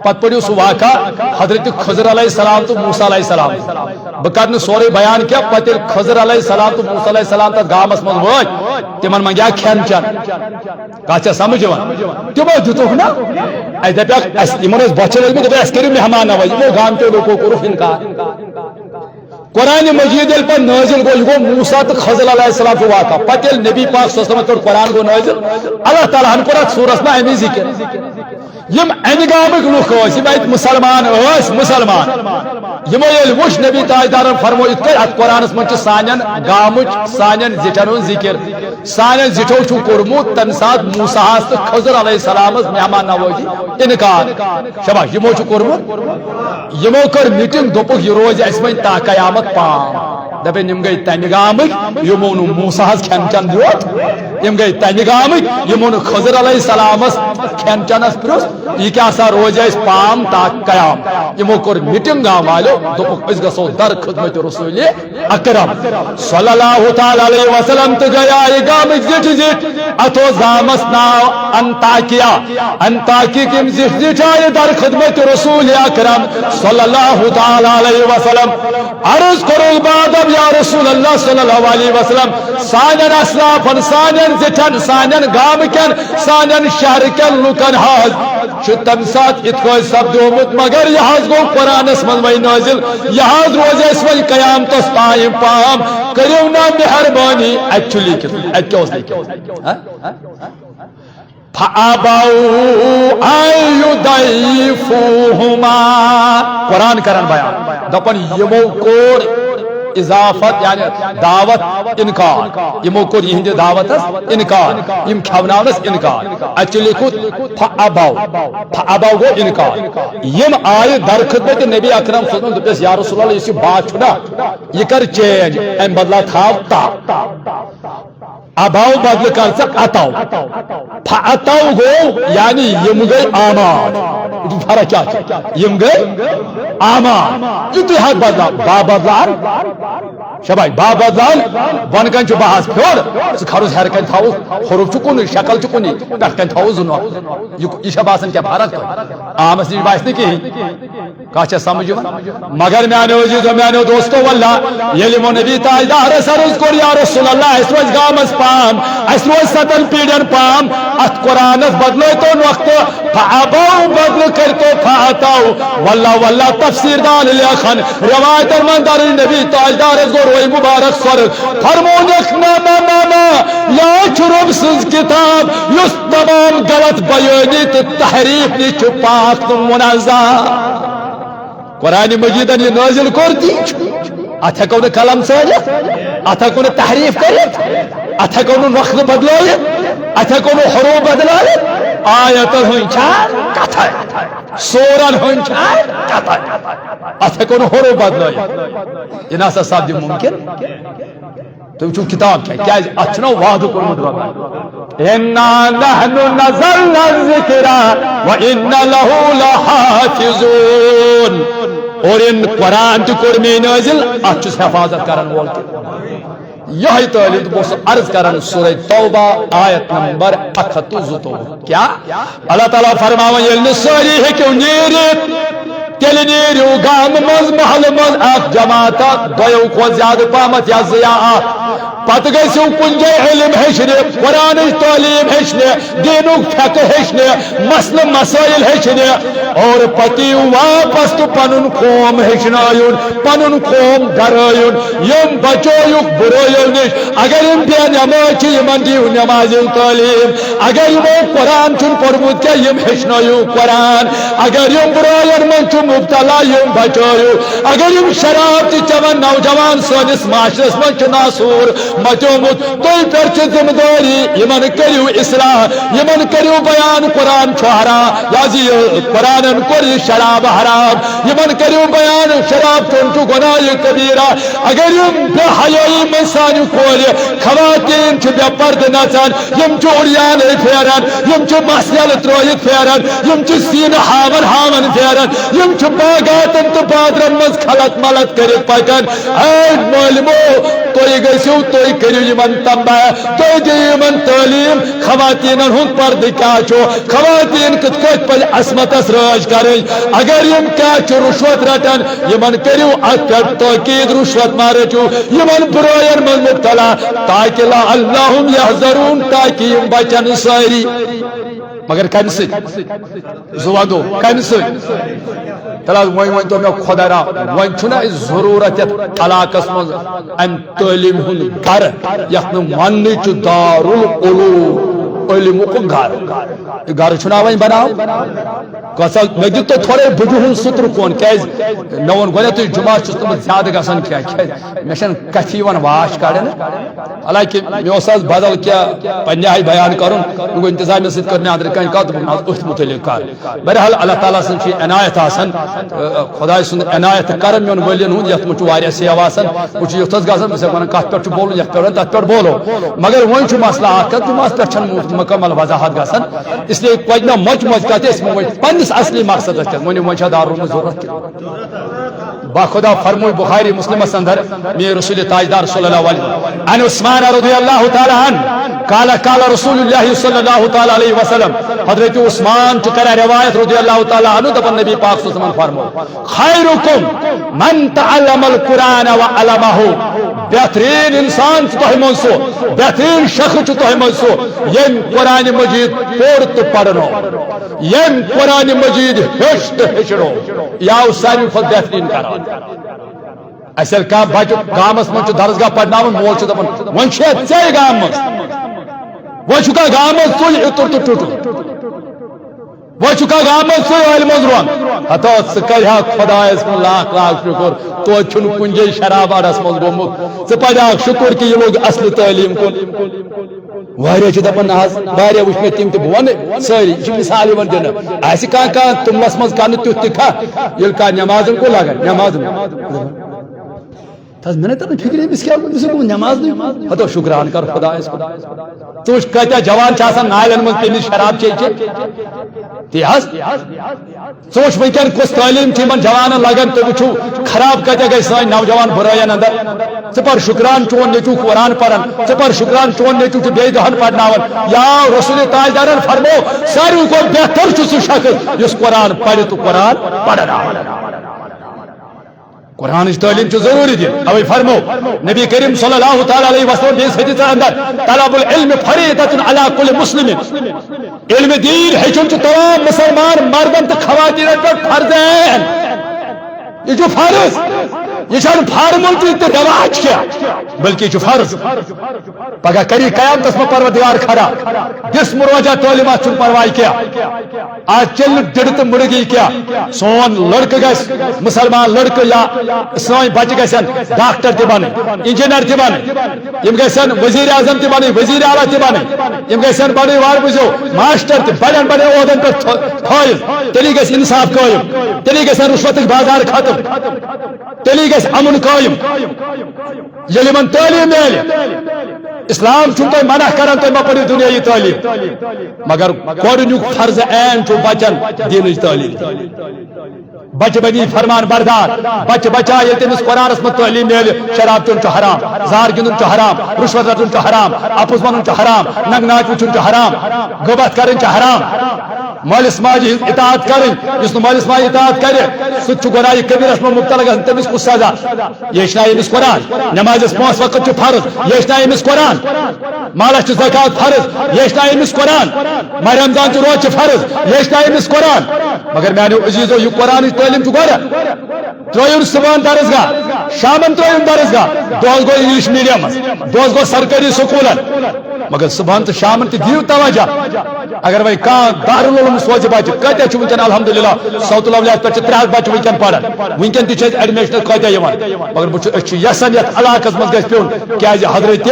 پتہٕ پٔرِو سُہ واقعہ حضرت خضر علیہ السلام تہٕ موسیٰ علیہ السلام۔ بہٕ کرٕ نہٕ سورُے بیان کینٛہہ، پتہٕ ییٚلہِ خضر علیہ السلام تہٕ موسیٰ علیہ السلام تتھ گامس منٛز وٲتۍ، تِمن منٛگیا کھٮ۪ن چٮ۪ن۔ کتھ چھا سمجھ یِوان؟ تِمو دِتُکھ نا؟ اسہِ دپیکھ، اسہِ، یِمن ٲسۍ بۄچھِ لٔجمٕژ، دوٚپُکھ، اسہِ کٔرِو مہمان نوازی۔ یِمو گامکیو لوٗکو کوٚرُکھ انکار۔ قرآن مجید ییٚلہِ پتہٕ نٲزِل گوٚو، یہِ گوٚو موسیٰ تہٕ خضر علیہ السلام سُنٛد واقعہ۔ پتہٕ ییٚلہِ نبی پاک صلی اللہ علیہ وسلمس پٮ۪ٹھ قرآن گوٚو نٲزِل، اللہ تعالیٰ ہن کوٚر اتھ سورس منٛز امی ذکر۔ یِم امہِ گامٕکۍ لُکھ ٲسۍ، یِم اتہِ مسلمان ٲسۍ، مسلمان، یِمو ییٚلہِ وُچھ نبی تاجدارن فرموو یِتھ کٔنۍ اتھ قرآنس منٛز چھُ سانٮ۪ن گامٕچ، سانٮ۪ن زِٹھٮ۪ن ہُنٛد ذکر، سانٮ۪ن زِٹھٮ۪و چھُ کوٚرمُت تمہِ ساتہٕ موسیٰ ہس تہٕ خضر علیہ السلامس مہمان نوازی انکار۔ شاباش، یِمو چھُ کوٚرمُت، یِمو کٔر میٖٹِنٛگ، دوٚپُکھ، یہِ روزِ اَسہِ وۄنۍ تا قیامت پام۔ دَپن، یِم گٔے تَمہِ گامٕکۍ، یِمو نہٕ موسیٰ ہَس کھٮ۪ن چٮ۪ن دیُت۔ یِم گٔے تَمہِ گامٕکۍ، یِمو نہٕ خضر علیہ السلامَس کھٮ۪ن چٮ۪نَس پرٛژھ۔ یہِ کیٛاہ سا روزِ اَسہِ پام تا قیام؟ یِمو کوٚر میٖٹِنٛگ گام والیو، دوٚپُکھ، أسۍ گژھو در خدمت رسول اکرم صلی اللہ تعالیٰ علیہ وسلم۔ تہٕ گٔے آیہِ گامٕکۍ زِٹھۍ زِٹھۍ۔ اتھ اوس گامس ناو انطاکیہ۔ انطاکیہ کِم زِٹھۍ زِٹھۍ آیہِ در خدمت رسول اکرم صلی اللہ تعالیٰ علیہ وسلم۔ عرض کوٚرُکھ، بادم یا رسول اللہ صلی اللہ علیہ وسلم، سانٮ۪ن اسلافن، سانٮ۪ن زِٹھٮ۪ن، سانٮ۪ن گامہٕ کٮ۪ن، سانٮ۪ن شہرٕ کٮ۪ن لُکن حظ چھُ تمہِ ساتہٕ اِتھ کٲٹھۍ سپدیومُت، مگر یہِ حظ گوٚو قرآنس منٛز وۄنۍ نٲزِل، یہِ حظ روزِ اَسہِ وۄنۍ قیامتس تام پام، کٔرِو نا مہربٲنی۔ اَتہِ چھُ لیٖکھِتھ، اَتہِ کیٛاہ اوس لیٖکھِتھ؟ ہہ؟ فَأَبَوْا أَنْ يُضَيِّفُوهُمَا۔ قرآن کران بیان، دپان یِمو کوٚر اضافت، یعنی دعوت انکار۔ یِمو کوٚر یِہنٛدِ دعوتس انکار، یِم کھٮ۪وناونس انکار۔ اتہِ چھُ لیکھمُت فَأَبَوْا۔ فَأَبَوْا گوٚو انکار۔ یِم آیہِ در خدمت نبی اکرم صلی اللہ علیہ وسلم، دوٚپُس، یا رسول اللہ، یُس یہِ با چھُ نا، یہِ کر چینج، امہِ بدلہٕ تھاو تا۔ ابو بدلہٕ کر ژٕ اتو۔ فاتو گوٚو یعنی یِم گٔے آماد۔ فرق کیٛاہ چھِ؟ یِم گٔے آماد۔ یُتُے حظ بدلاو۔ با بدلان۔ شاباش، با بدلان۔ بۄنہٕ کَنہِ چھُ با حظ پھیوٚر، ژٕ کھرُس ہیٚرِ کَنہِ تھاوُس، حروف چھُ کُنُے، شکل چھُ کُنُے، پٮ۪ٹھٕ کَنہِ تھاوُس زٕ نۄقطہٕ۔ یہِ، یہِ چھا باسان کیٛاہ فرق تۄہہِ؟ عامس نِش باسہِ نہٕ کِہیٖنۍ۔ کتھ چھا سمجھ یِوان؟ مگر میانیو عزیزو، میانیو دوستو، واللہ، ییٚلہِ یِمو نبی تاجدارس عرض کوٚر، یا رسول اللہ، اسہِ روزِ گامس پام، اسہِ روزِ ستن پیٖڑین پام، اتھ قرآنس بدلٲوتو نۄقطہٕ، فابو بدلہٕ کٔرتو فاتو۔ واللہ، واللہ، تفسیر دان لیکھن، روایتن منٛز درج نبی تاجدارس گوٚو روے مبارک سۄرٕ، فرمونکھ، نہ، نہ، نہ، نہ، یہِ چھُ رۄب سٕنٛز کتاب، یُس تمام غلط بیٲنی تہٕ تحریف نِش چھُ پاک تہٕ منزہ۔ قرآن مجیدن یہِ نٲزِل کوٚر، تی چھُ۔ اتھ ہٮ۪کو نہٕ قلم ژٲلِتھ، اتھ ہٮ۪کو نہٕ تحریف کٔرِتھ، اتھ ہٮ۪کو نہٕ نۄقطہٕ بدلٲوِتھ، اتھ ہٮ۪کو نہٕ حروف بدلٲوِتھ۔ آیتن ہٕنٛز چھا کتھے، سورن ہٕنٛز چھا کتھے۔ اتھ ہٮ۪کو نہٕ حروف بدلٲوِتھ۔ یہِ نسا سپدِ ممکن۔ تُہۍ وٕچھِو کِتاب کیٛاہ، کیٛازِ اَتھ چھُنہ وعدٕ کوٚرمُت رۄبن، "انا نحن نزلنا الذکر و انا لہ لحافظون"۔ اور یہِ قرآن تہِ کوٚر مے نٲزِل، اَتھ چھُس حفاظت کرن وول تہِ۔ یِہوٚے تعلیٖم تہٕ بہٕ اوسُس عرض کران سورہ توبہ آیت نمبر اکھ ہتھ تہٕ زٕتووُہ۔ کیٛاہ؟ اللہ تعالیٰ فرماوان، ییٚلہِ نہٕ سٲری ہیٚکِو نیٖرِتھ، تیٚلہِ نیٖرِو گامہٕ منٛز، محلہٕ منٛز اکھ جماعتہ، دۄیو کھۄتہٕ زیادٕ پہمتھ یا زٕ یا اکھ۔ پتہٕ گٔژھِو کُنہِ جایہِ علم ہیٚچھنہِ، قرآنٕچ تعلیٖم ہیٚچھنہِ، دیٖنُک فقہ ہیٚچھنہِ، مسلہٕ مسٲیِل ہیٚچھنہِ، اور پتہٕ یِیِو واپس تہٕ پنُن قوم ہیٚچھنٲیُن، پنُن قوم ڈرٲیُن، یِم بچٲیُکھ بُرٲیو نِش۔ اگر یِم بے نماز چھِ، یِمن دِیِو نمازِ تعلیٖم۔ اگر یِمو قرآن چھُنہٕ پوٚرمُت کینٛہہ، یِم ہیٚچھنٲیِو قرآن۔ اگر یِم بُرٲیَن منٛز چھُ مُبتلا، یِم بچٲیِو۔ اگر یِم شراب تہِ چٮ۪وان نوجوان سٲنِس معاشرس منٛز چھِ ناسوٗر مچومُت، تُہۍ پٮ۪ٹھ چھِ ذمہٕ دٲری، یِمن کٔرِو اصلاح، یِمن کٔرِو بیان قرآن چھُ حرام، یہِ حظ یہِ قرآنن کوٚر یہِ شراب حرام، یِمن کٔرِو بیان شراب چیوٚن چھُ گۄناہ کبیرہ۔ اگر یِم بے حیٲیی منٛز سانہِ کورِ خواتین چھِ بے پردٕ نژان، یِم چھِ عریانے پھیران، یِم چھِ مس یلہٕ ترٲوِتھ پھیران، یِم چھِ سینہٕ ہاوان ہاوان پھیران، یِم چھِ باغاتن تہٕ بازرن منٛز خلط ملط کٔرِتھ پکان۔ اے مٲلمو، تُہۍ گٔژھِو، تُہۍ کٔرِو یِمن تنبیہ، تُہۍ دِیِو یِمن تعلیٖم، خواتیٖنن ہُنٛد پردٕ کیٛاہ چھُ، خواتیٖن کِتھ پٲٹھۍ پزِ عصمتس رٲچھ کرٕنۍ۔ اگر یِم کیٛاہ چھِ رُشوت رٹان، یِمن کٔرِو اتھ پٮ۪ٹھ تٲکیٖد، رُشوت ما رٔٹِو، یِمن بُرٲین منٛز مُبتلا، تاکہِ لعلہم یحذرون، تاکہِ یِم بچن سٲری۔ مگر کمہِ سۭتۍ؟ زٕ ونٛدو، کمہِ سۭتۍ؟ تیٚلہِ حظ وۄنۍ ؤنۍ تو مےٚ خۄدا را، وۄنۍ چھُنہ اَسہِ ضروٗرت یتھ علاقس منٛز امہِ تعلیٖم ہُنٛد گرٕ، یتھ نہٕ وننٕے چھُ دارالعلوم علمُک گرٕ۔ یہِ گرٕ چھُنہ وۄنۍ بناوُن؟ کۄس حظ، مےٚ دیُت تۄہہِ تھوڑا بُجہِ ہُنٛد سُترٕ کون، کیازِ مےٚ ووٚن گۄڈنیتھٕے جمعہ چھُس نہٕ بہٕ زیادٕ گژھان کینٛہہ، کیازِ مےٚ چھَنہٕ کتھِ یِوان واش کڑنہٕ۔ حالانکہ مےٚ اوس آز بدل کینٛہہ پننہِ آیہِ بیان کرُن، وۄنۍ گوٚو انتظامیہ سۭتۍ کٔر مےٚ أنٛدرٕ کنہِ کتھ، دوٚپُن، نہ حظ، أتھۍ متعلق کر۔ بہرحال، اللہ تعالیٰ سٕنٛز چھِ عنایت آسان، خۄداے سُنٛد عنایت تہٕ کرم میون وٲلین ہُنٛد، یتھ منٛز چھُ واریاہ سیو آسان۔ بہٕ چھُس یُتھ حظ گژھان، بہٕ چھُس ونان، کتھ پٮ۪ٹھ چھُ بولُن، یتھ پٮ۪ٹھ ونان، تتھ پٮ۪ٹھ بولو۔ مگر وۄنۍ چھُ مسلہٕ اکھ کتھ، جمعس پٮ۪ٹھ چھنہٕ مکمل وضاحت گژھان، اس لیے پکہِ نہ مۄچہِ مۄچہِ کتھ، أسۍ وۄنۍ پننِس اصلی مقصدس پٮ۪ٹھ، ؤنِو وۄنۍ چھا دارالعلومٕچ ضروٗرت کینٛہہ؟ باخدا فرموی بخاری مسلمس اندر، میرے رسول تاجدار صلی اللہ علیہ وسلم، عن عثمان رضی اللہ تعالی عنہ، قال قال رسول اللہ صلی اللہ تعالی علیہ وسلم، حضرت عثمان چھُ کران روایت رضی اللہ تعالی عنہ، دپان نبی پاک صلی اللہ علیہ وسلم فرمو، خیرکم من تعلم القرآن وعلمہ، بہترین انسان چھُ تۄہہِ منٛز سُہ، بہترین شخص چھُ تۄہہِ منٛز سُہ، ییٚمۍ قرآن مجید پوٚر تہٕ پرنو، ییٚمۍ قرآن مجید ہیوٚچھ تہٕ ہیٚچھنو، یہِ آو ساروی کھۄتہٕ بہترین قرار۔ اَسہِ ییٚلہِ کانٛہہ بچہٕ گامس منٛز چھُ درسگاہ پرناوان، مول چھُ دپان، وۄنۍ چھُ ژے گامہٕ منٛز، وۄنۍ چھُکھا گامہٕ منٛز ژٕے اِتُر تہٕ ٹُٹُر؟ وۄنۍ چھُکھا گامہٕ منٛز ژٕے عٲلمس رۄنٛگ؟ ہتو، ژٕ کرِہا خۄدایس کُن لاکھ لاکھ شُکر، توتہِ چھُنہٕ کُنہِ جایہِ شراب اڈس منٛز گوٚمُت۔ ژٕ پرِہاکھ شُکر کہِ یہِ لوٚگ اصلہِ تعلیٖم کُن۔ واریاہ چھِ دَپان، نہ حظ، واریاہ وٕچھ مےٚ تِم تہِ، بہٕ وَنہٕ سٲری، یہِ چھِ مِثال یِوان دِنہٕ۔ آسہِ کانٛہہ کانٛہہ توٚملَس منٛز کَنہٕ تیُتھ تہِ کھا، ییٚلہِ کانٛہہ نٮ۪مازَن کُن لَگان، نٮ۪مازَن۔ تَس مےٚ نَے تَران فِکرِ، أمِس کیٛاہ گوٚو، أمِس گوٚو نٮ۪مازنٕے۔ ہَتو شُکران کَر خۄدایَس کُن۔ ژٕ وٕچھ کۭتیٛاہ جوان چھِ آسان نالٮ۪ن منٛز تٔمِس شراب چے چے۔ تی حظ۔ ژٕ وٕچھ وٕنکیٚن کۄس تعلیٖم چھِ یِمن جوانن لگان، تُہۍ وٕچھِو خراب کۭتیاہ گٔے سٲنۍ نوجوان بُرٲیَن اندر۔ ژٕ پر شُکران چون نیٚچوٗ قرآن پران، ژٕ پر شُکران چون نیٚچوٗ چھُ بیٚیہِ دۄہن پرناوان۔ یا رسول تاجدارن فرمو، ساروی کھۄتہٕ بہتر چھُ سُہ شخص یُس قرآن پرِ تہٕ قرآن پرناوِ۔ قرآنٕچ تعلیٖم چھِ ضروٗری دِنۍ۔ اوے فرمو نبی کریم صلی اللہ تعالیٰ علیہ وسلم بیٚیِس حدیثس اندر، طلب العلم فریضۃ علی کل مسلم۔ علم دین ہیٚچھُن چھُ تمام مسلمان مردن تہٕ خواتینن پٮ۪ٹھ فرض عین۔ یہِ چھُ فرض۔ یہِ چھَنہٕ فارملٹی تہٕ رواج کینٛہہ، بلکہِ یہِ چھُ فرض۔ پگاہ کری قیامتس منٛز پروردگار کھڑا، دِس مروجہ تعلیٖمات، چھُنہٕ پرواے کینٛہہ۔ آز چلہِ نہٕ ڈِڈٕ تہٕ مُڑگی کینٛہہ۔ سون لڑکہٕ گژھِ، مسلمان لڑکہٕ یا سٲنۍ بچہٕ گژھن ڈاکٹر تہِ بنٕنۍ، انجینئر تہِ بنٕنۍ، یِم گژھن وزیر اعظم تہِ بنٕنۍ، وزیر اعلیٰ تہِ بنٕنۍ، یِم گژھن بنٕنۍ، وارٕ بوٗزِو، ماسٹر تہِ، بڑٮ۪ن بڑٮ۪ن عہدن پٮ۪ٹھ فٲ-، فٲیِز۔ تیٚلی گژھِ انصاف قٲیِم، تیٚلی گژھن رُشوتٕکۍ بازار ختم، تیٚلی گژھِ امُن قٲیِم۔ ییٚلہِ یِمن تعلیٖم میلہِ، اسلام چھُنہٕ تۄہہِ منع کران تُہۍ مہ پٔرِو دُنیٲیی تعلیٖم، مگر گۄڈٕنیُک فرض عین چھُ بچن دینٕچ تعلیٖم۔ بچہٕ بنی فرمان بردار، بچہٕ بچا ییٚلہِ تٔمِس قرآنس منٛز تعلیٖم میلہِ، شراب چیوٚن چھُ حرام، زار گِنٛدُن چھُ حرام، رُشوت رٹُن چھُ حرام، اپُز ونُن چھُ حرام، ننٛگہٕ ناچ وٕچھُن چھُ حرام، غٲبت کرٕنۍ چھِ حرام۔ مٲلِس ماجہِ ہٕنٛز اطاعت کرٕنۍ۔ یُس نہٕ مٲلِس ماجہِ اطاعت کرِ، سُہ تہِ چھُ گۄناہہِ کبیرس منٛز مبتلا گژھان۔ تٔمِس کُس سزا؟ یہِ ہیٚچھنایہِ أمِس قرآن۔ نمازِ پانٛژھ وقت چھُ فرض، یہِ ہیٚچھنایہِ أمِس قرآن۔ مالس چھِ زکوٰۃ فرض، یہِ ہیٚچھنایہِ أمِس قرآن۔ ماہِ رمضان چھُ روزٕ چھِ فرض، یہِ ہیٚچھنایہِ أمِس قرآن۔ مگر میانیو عزیزو، یہِ قرآنٕچ تعلیٖم چھُ گۄڈٕ۔ ترٲیِو صُبحن درسگاہ، شامن ترٲیِو درسگاہ، دۄہس گوٚو انگلش میڈیمس، دۄہس گوٚو سرکٲری سکوٗلن۔ مگر صُبحن تہٕ شامن تہِ دِیِو توجہ۔ اگر وۄنۍ کانٛہہ دارالعلوم سوزِ بچہِ، کٲتیٛاہ چھِ وٕنکٮ۪ن الحمدللہ سوت الاولیاء پٮ۪ٹھ چھِ ترٛےٚ ہتھ بچہِ وٕنکٮ۪ن پران۔ وٕنکٮ۪ن تہِ چھِ اَسہِ ایڈمِشن کٲتیٛاہ یِوان۔ مگر بہٕ چھُس، أسۍ چھِ یژھان یتھ علاقس منٛز گژھِ پیوٚن، کیازِ حضرت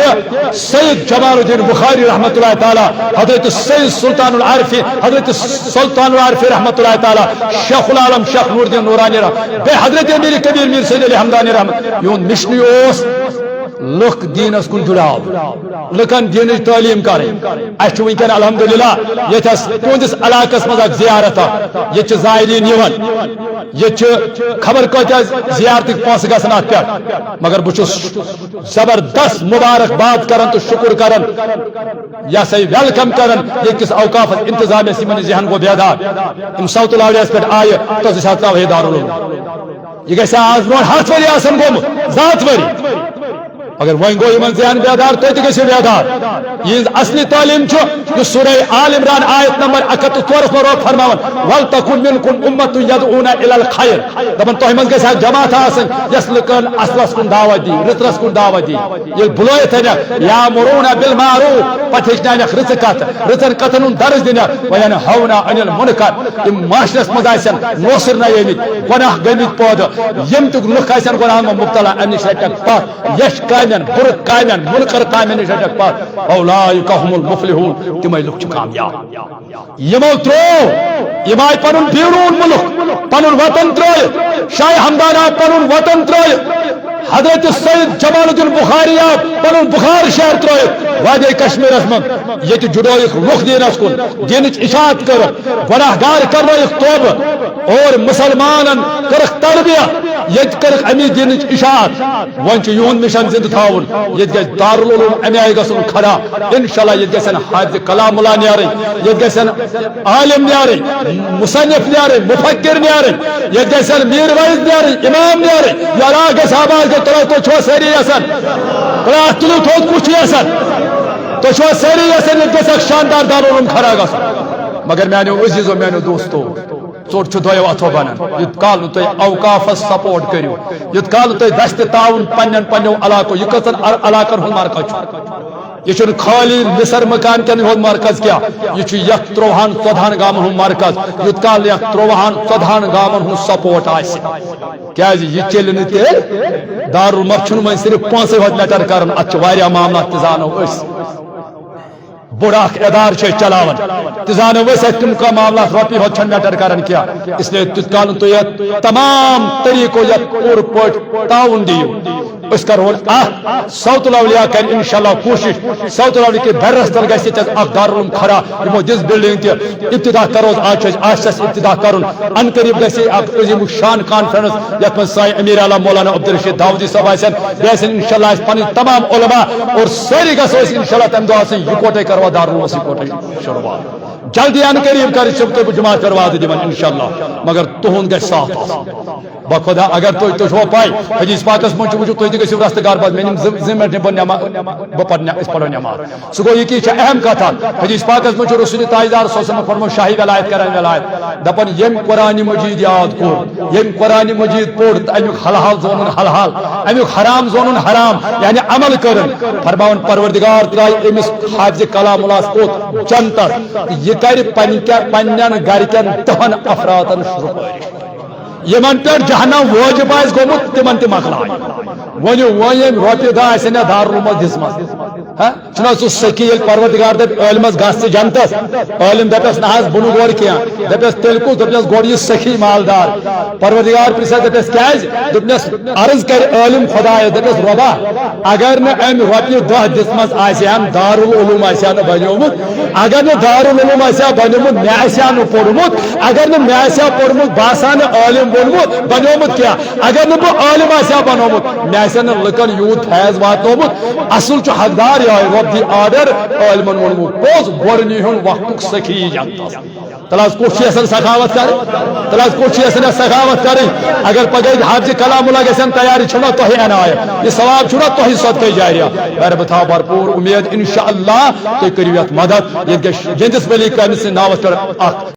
سید جمال الدین بخاری رحمتہ اللہ تعالیٰ، حضرت سید سلطان العارفین، حضرت سلطان العارفین رحمتہ اللہ تعالیٰ، شیخ العالم شیخ نور الدین نورانی رح-، بیٚیہِ حضرت امیر کبیر میر سید علی ہمدانی رحمت، یِہُنٛد مشنٕے اوس لُکھ دیٖنس کُن جُڑاو، لُکن دیٖنٕچ تعلیٖم کرٕنۍ۔ اَسہِ چھُ وٕنکٮ۪ن الحمدللہ ییٚتھس تُہنٛدِس علاقس منٛز اکھ زیارت اکھ، ییٚتہِ چھِ زائرین یِوان، ییٚتہِ چھِ خبر کۭتیٛاہ زیارتٕکۍ پونٛسہٕ گژھان اتھ پٮ۪ٹھ، مگر بہٕ چھُس زبردست مبارک باد کران تہٕ شُکُر کران، یہِ ہسا یہِ ویلکم کران ییٚتہِ کِس اوقافس انتظامیہ یِمن ذہن گوٚو بیدار، یِم سوت الاولیاء پٮ۪ٹھ آیہِ تہٕ زٕ ساس ترٛاوہے دارالعلوم۔ یہِ گژھِ آز برونٛٹھ ہتھ ؤری آسن گوٚمُت، زٕ ہتھ ؤری۔ مگر وۄنۍ گوٚو یِمن ذہن بیدار، تُہۍ تہِ گٔژھِو بیدار۔ یِہنٛز اصلی تعلیٖم چھُ یُس سورہ آل عمران آیت نمبر اکھ ہتھ تہٕ ژورس منٛز رۄب فرماوان، "ولتکن منکم امۃ یدعون الی الخیر"۔ دپان، تۄہہِ منٛز گژھِ اکھ جماعت آسٕنۍ یۄس لُکن اصلس کُن دعوت دی، رٕژرس کُن دعوت دی۔ ییٚلہِ بُلٲیِتھ انکھ، یامرون بالمعروف، پتہٕ ہیٚچھناونکھ رٕژٕ کتھ، رٕژن کتھن ہُنٛد درس دِنکھ، وینہون عن المنکر، یِم معاشرس منٛز آسن نوسر نہ آمٕتۍ، گۄناہ گٔمٕتۍ پٲدٕ، یِم تہِ لُکھ آسن گۄناہن منٛز مبتلا، امہِ نِش رٹکھ پتھ، یش کامٮ۪ن، بُرٕ کامٮ۪ن، منکر کامٮ۪ن نِش رٹکھ پتھ۔ اولئک هم المفلحون، تِمے لُکھ چھِ کامیاب۔ یِمو ترٛوو، یِم آیہِ پنُن بیروٗن مُلک، پنُن وطن ترٛٲوِتھ۔ شاہ ہمدان آو پنُن وطن ترٛٲوِتھ۔ حضرت سید جمال الدین بخاری آو پنُن بخار شہر ترٛٲوِتھ وادی کشمیرس منٛز۔ ییٚتہِ جُڑٲیِکھ لُکھ دیٖنس کُن، دیٖنٕچ اشاعت کٔرٕکھ، گۄناہ گار کرنٲیِکھ توبہٕ اور مسلمانن کٔرٕکھ تربیت۔ ییٚتہِ کٔرٕکھ امی دیٖنٕچ اشاعت۔ وۄنۍ چھُ یِہُنٛد مشن زندٕ تھاوُن۔ ییٚتہِ گژھِ دارالعلوم اَمہِ آیہِ گژھُن کھڑا۔ انشاءاللہ ییٚتہِ گژھن حافظ کلام اللہ نیرٕنۍ، ییٚتہِ گژھن عالم نیرٕنۍ، مصنف نیرٕنۍ، مفکر نیرٕنۍ، ییٚتہِ گژھن میر وعظ نیرٕنۍ، امام نیرٕنۍ۔ یہِ علاقہٕ گژھِ آباد گژھُن۔ تُلِو، تُہۍ چھِوا سٲری یژھان؟ تُلِو اَتھ تُلِو تھوٚد، کُس چھُ یژھان؟ تُہۍ چھِوا سٲری یژھان ییٚتہِ گژھِ اکھ شاندار دارالعلوم کھڑا گژھُن؟ مگر میانیو عزیزو، میانیو دوستو، ژوٚٹ چھُ دۄیو اَتھو بنان۔ یوٗت کال نہٕ تُہۍ اوقافس سپورٹ کٔرِو، یوٗت کال نہٕ تُہۍ دستِ تعاوُن پننٮ۪ن پننٮ۪و علاقو، یہِ کٔژن ار-، علاقن ہُنٛد مرکز چھُ؟ یہِ چھُنہٕ خٲلی مِصر مکان کٮ۪ن ہُنٛد مرکز کینٛہہ، یہِ چھُ یتھ ترٛۆہن ژۄدہن گامن ہُنٛد مرکز۔ یوٗت کال نہٕ یتھ ترٛۆہن ژۄدہن گامن ہُنٛد سپورٹ آسہِ، کیازِ یہِ چلہِ نہٕ تیٚلہِ۔ دارالعلوم چھُنہٕ وۄنۍ صرف پونٛسے ہوت میٹر کران، اتھ چھِ واریاہ معاملات تہِ زانو أسۍ۔ بوٚڑ اکھ ادارٕ چھِ أسۍ چلاوان۔ تہِ زانو أسۍ، اَتہِ تِم کانٛہہ معاملات رۄپیہِ ہوت چھَنہٕ میٹر کران کینٛہہ۔ اس لیے تیُت کال نہٕ تُہۍ یَتھ تمام طریٖقو یَتھ پوٗرٕ پٲٹھۍ تعاوُن دِیِو۔ أسۍ کرہون اکھ، سوت الاولیاء کرِ انشاءاللہ کوٗشِش، سوت الاولیاء کہِ بیرس تل گژھِ ییٚتہِ اکھ دارالعلوم کھڑا۔ یِمو دِژ بلڈنگ تہِ، ابتدا کرو، آز چھُ اَسہِ آسہِ اَسہِ ابتدا کرُن۔ ان قریب گژھِ اکھ عظیم الشان کانفرنس، یتھ منٛز سانہِ امیر اعلیٰ مولانا عبدالرشید داوودی صٲب آسن، بیٚیہِ آسن انشاءاللہ اَسہِ پنٕنۍ تمام علماء اور سٲری گژھو أسۍ انشاءاللہ تمہِ دۄہ آسٕنۍ یکوٹے، کروا دارالعلومس یکوٹے شروعات۔ جلدی ان قریب کرٕ چھُس بہٕ تۄہہِ بہٕ جماعت پٮ۪ٹھ وعدٕ دِوان انشاءاللہ، مگر تُہُنٛد گژھِ ساتھ آسُن۔ بخدا اگر تُہۍ، تُہۍ چھُوا پاے، حدیث پاکس منٛز چھُ، وٕچھِو، تُہۍ تہِ گٔژھِو رستہٕ گار باز، مےٚ نِم زٕ، زٕ منٹ نِم بہٕ نٮ۪ما-، بہٕ پرٕ نٮ۪-، أسۍ پرو نٮ۪ماز۔ سُہ گوٚو یہِ کہِ یہِ چھِ اہم کتھ اکھ۔ حدیث پاکس منٛز چھُ رسول تاجدار صلی اللہ علیہ وسلم فرمو، شاہی ولایت کرن ولایت، دپان، ییٚمۍ قرآن مجید یاد کوٚر، ییٚمۍ قرآن مجید پوٚر تہٕ امیُک حلال زونُن حلال، امیُک حرام زونُن حرام، یعنی عمل کٔرٕن، فرماوان پروردگار ترٛایہِ أمِس حافظ کلام اللہس کوٚت؟ جنتس۔ تہٕ یہِ کرِ پننہِ، پننٮ۪ن گرِکٮ۪ن دہن افرادن شروٗع۔ یِمن پٮ۪ٹھ جہنم وٲجِب آسہِ گوٚمُت، تِمن تہِ مۄکلایہِ۔ ؤنِو وۄنۍ ییٚمۍ رۄپیہِ دہ آسن یتھ دارالعلومس دِژمژ، ہا؟ چھُنہ سُہ سخی ییٚلہِ پروردگار دپہِ عٲلمس گژھ ژٕ جنتس، عٲلم دپٮ۪س نہ حظ بہٕ نہٕ گۄڈٕ کینٛہہ، دپٮ۪س تیٚلہِ کُس؟ دپٮ۪س گۄڈٕ یہِ سخی مالدار۔ پروردگار پرژھٮ۪س دپٮ۪س کیازِ؟ دوٚپنس عرض کرِ عٲلم خدایس، دپٮ۪س رۄبا، اگر نہٕ أمۍ رۄپیہِ دہ دِژمژ آسہِ ہن، دارالعلوم آسہِ ہا نہٕ بنیومُت۔ اگر نہٕ دارالعلوم آسہِ ہا بنیومُت، مےٚ آسہِ ہا نہٕ پوٚرمُت۔ اگر نہٕ مےٚ آسہِ ہا پوٚرمُت، بہٕ آسہٕ ہا نہٕ عٲلم بنیومُت، بنیومُت کینٛہہ۔ اگر نہٕ بہٕ عٲلم آسہِ ہا بنومُت، مےٚ آسہِ ہا نہٕ لُکن یوٗت فیض واتنومُت۔ اصل چھُ حقدار یِہوٚے، رۄب دی آرڈر، عٲلمن ووٚنمُت پوٚز، گۄڈٕ نیٖہُن وقتُک سخی جنتس۔ تلہٕ حظ، کُس چھُ یژھان سخاوت کرٕنۍ؟ تلہٕ حظ، کُس چھُ یژھان سخاوت کرٕنۍ؟ اگر پگاہ حافظ کلام اللہ گژھن تیار، یہِ چھُنہ تۄہہِ عنایت، یہِ ثواب چھُنہ تۄہہِ صدقے جاریہ؟ مگر بہٕ تھاوٕ بھرپوٗر اُمید، انشاءاللہ تُہۍ کٔرِو یتھ مدد۔ ییٚتہِ گژھِ جنتس ولی کرنہٕ سٕنٛدِ ناوس پٮ۪ٹھ اکھ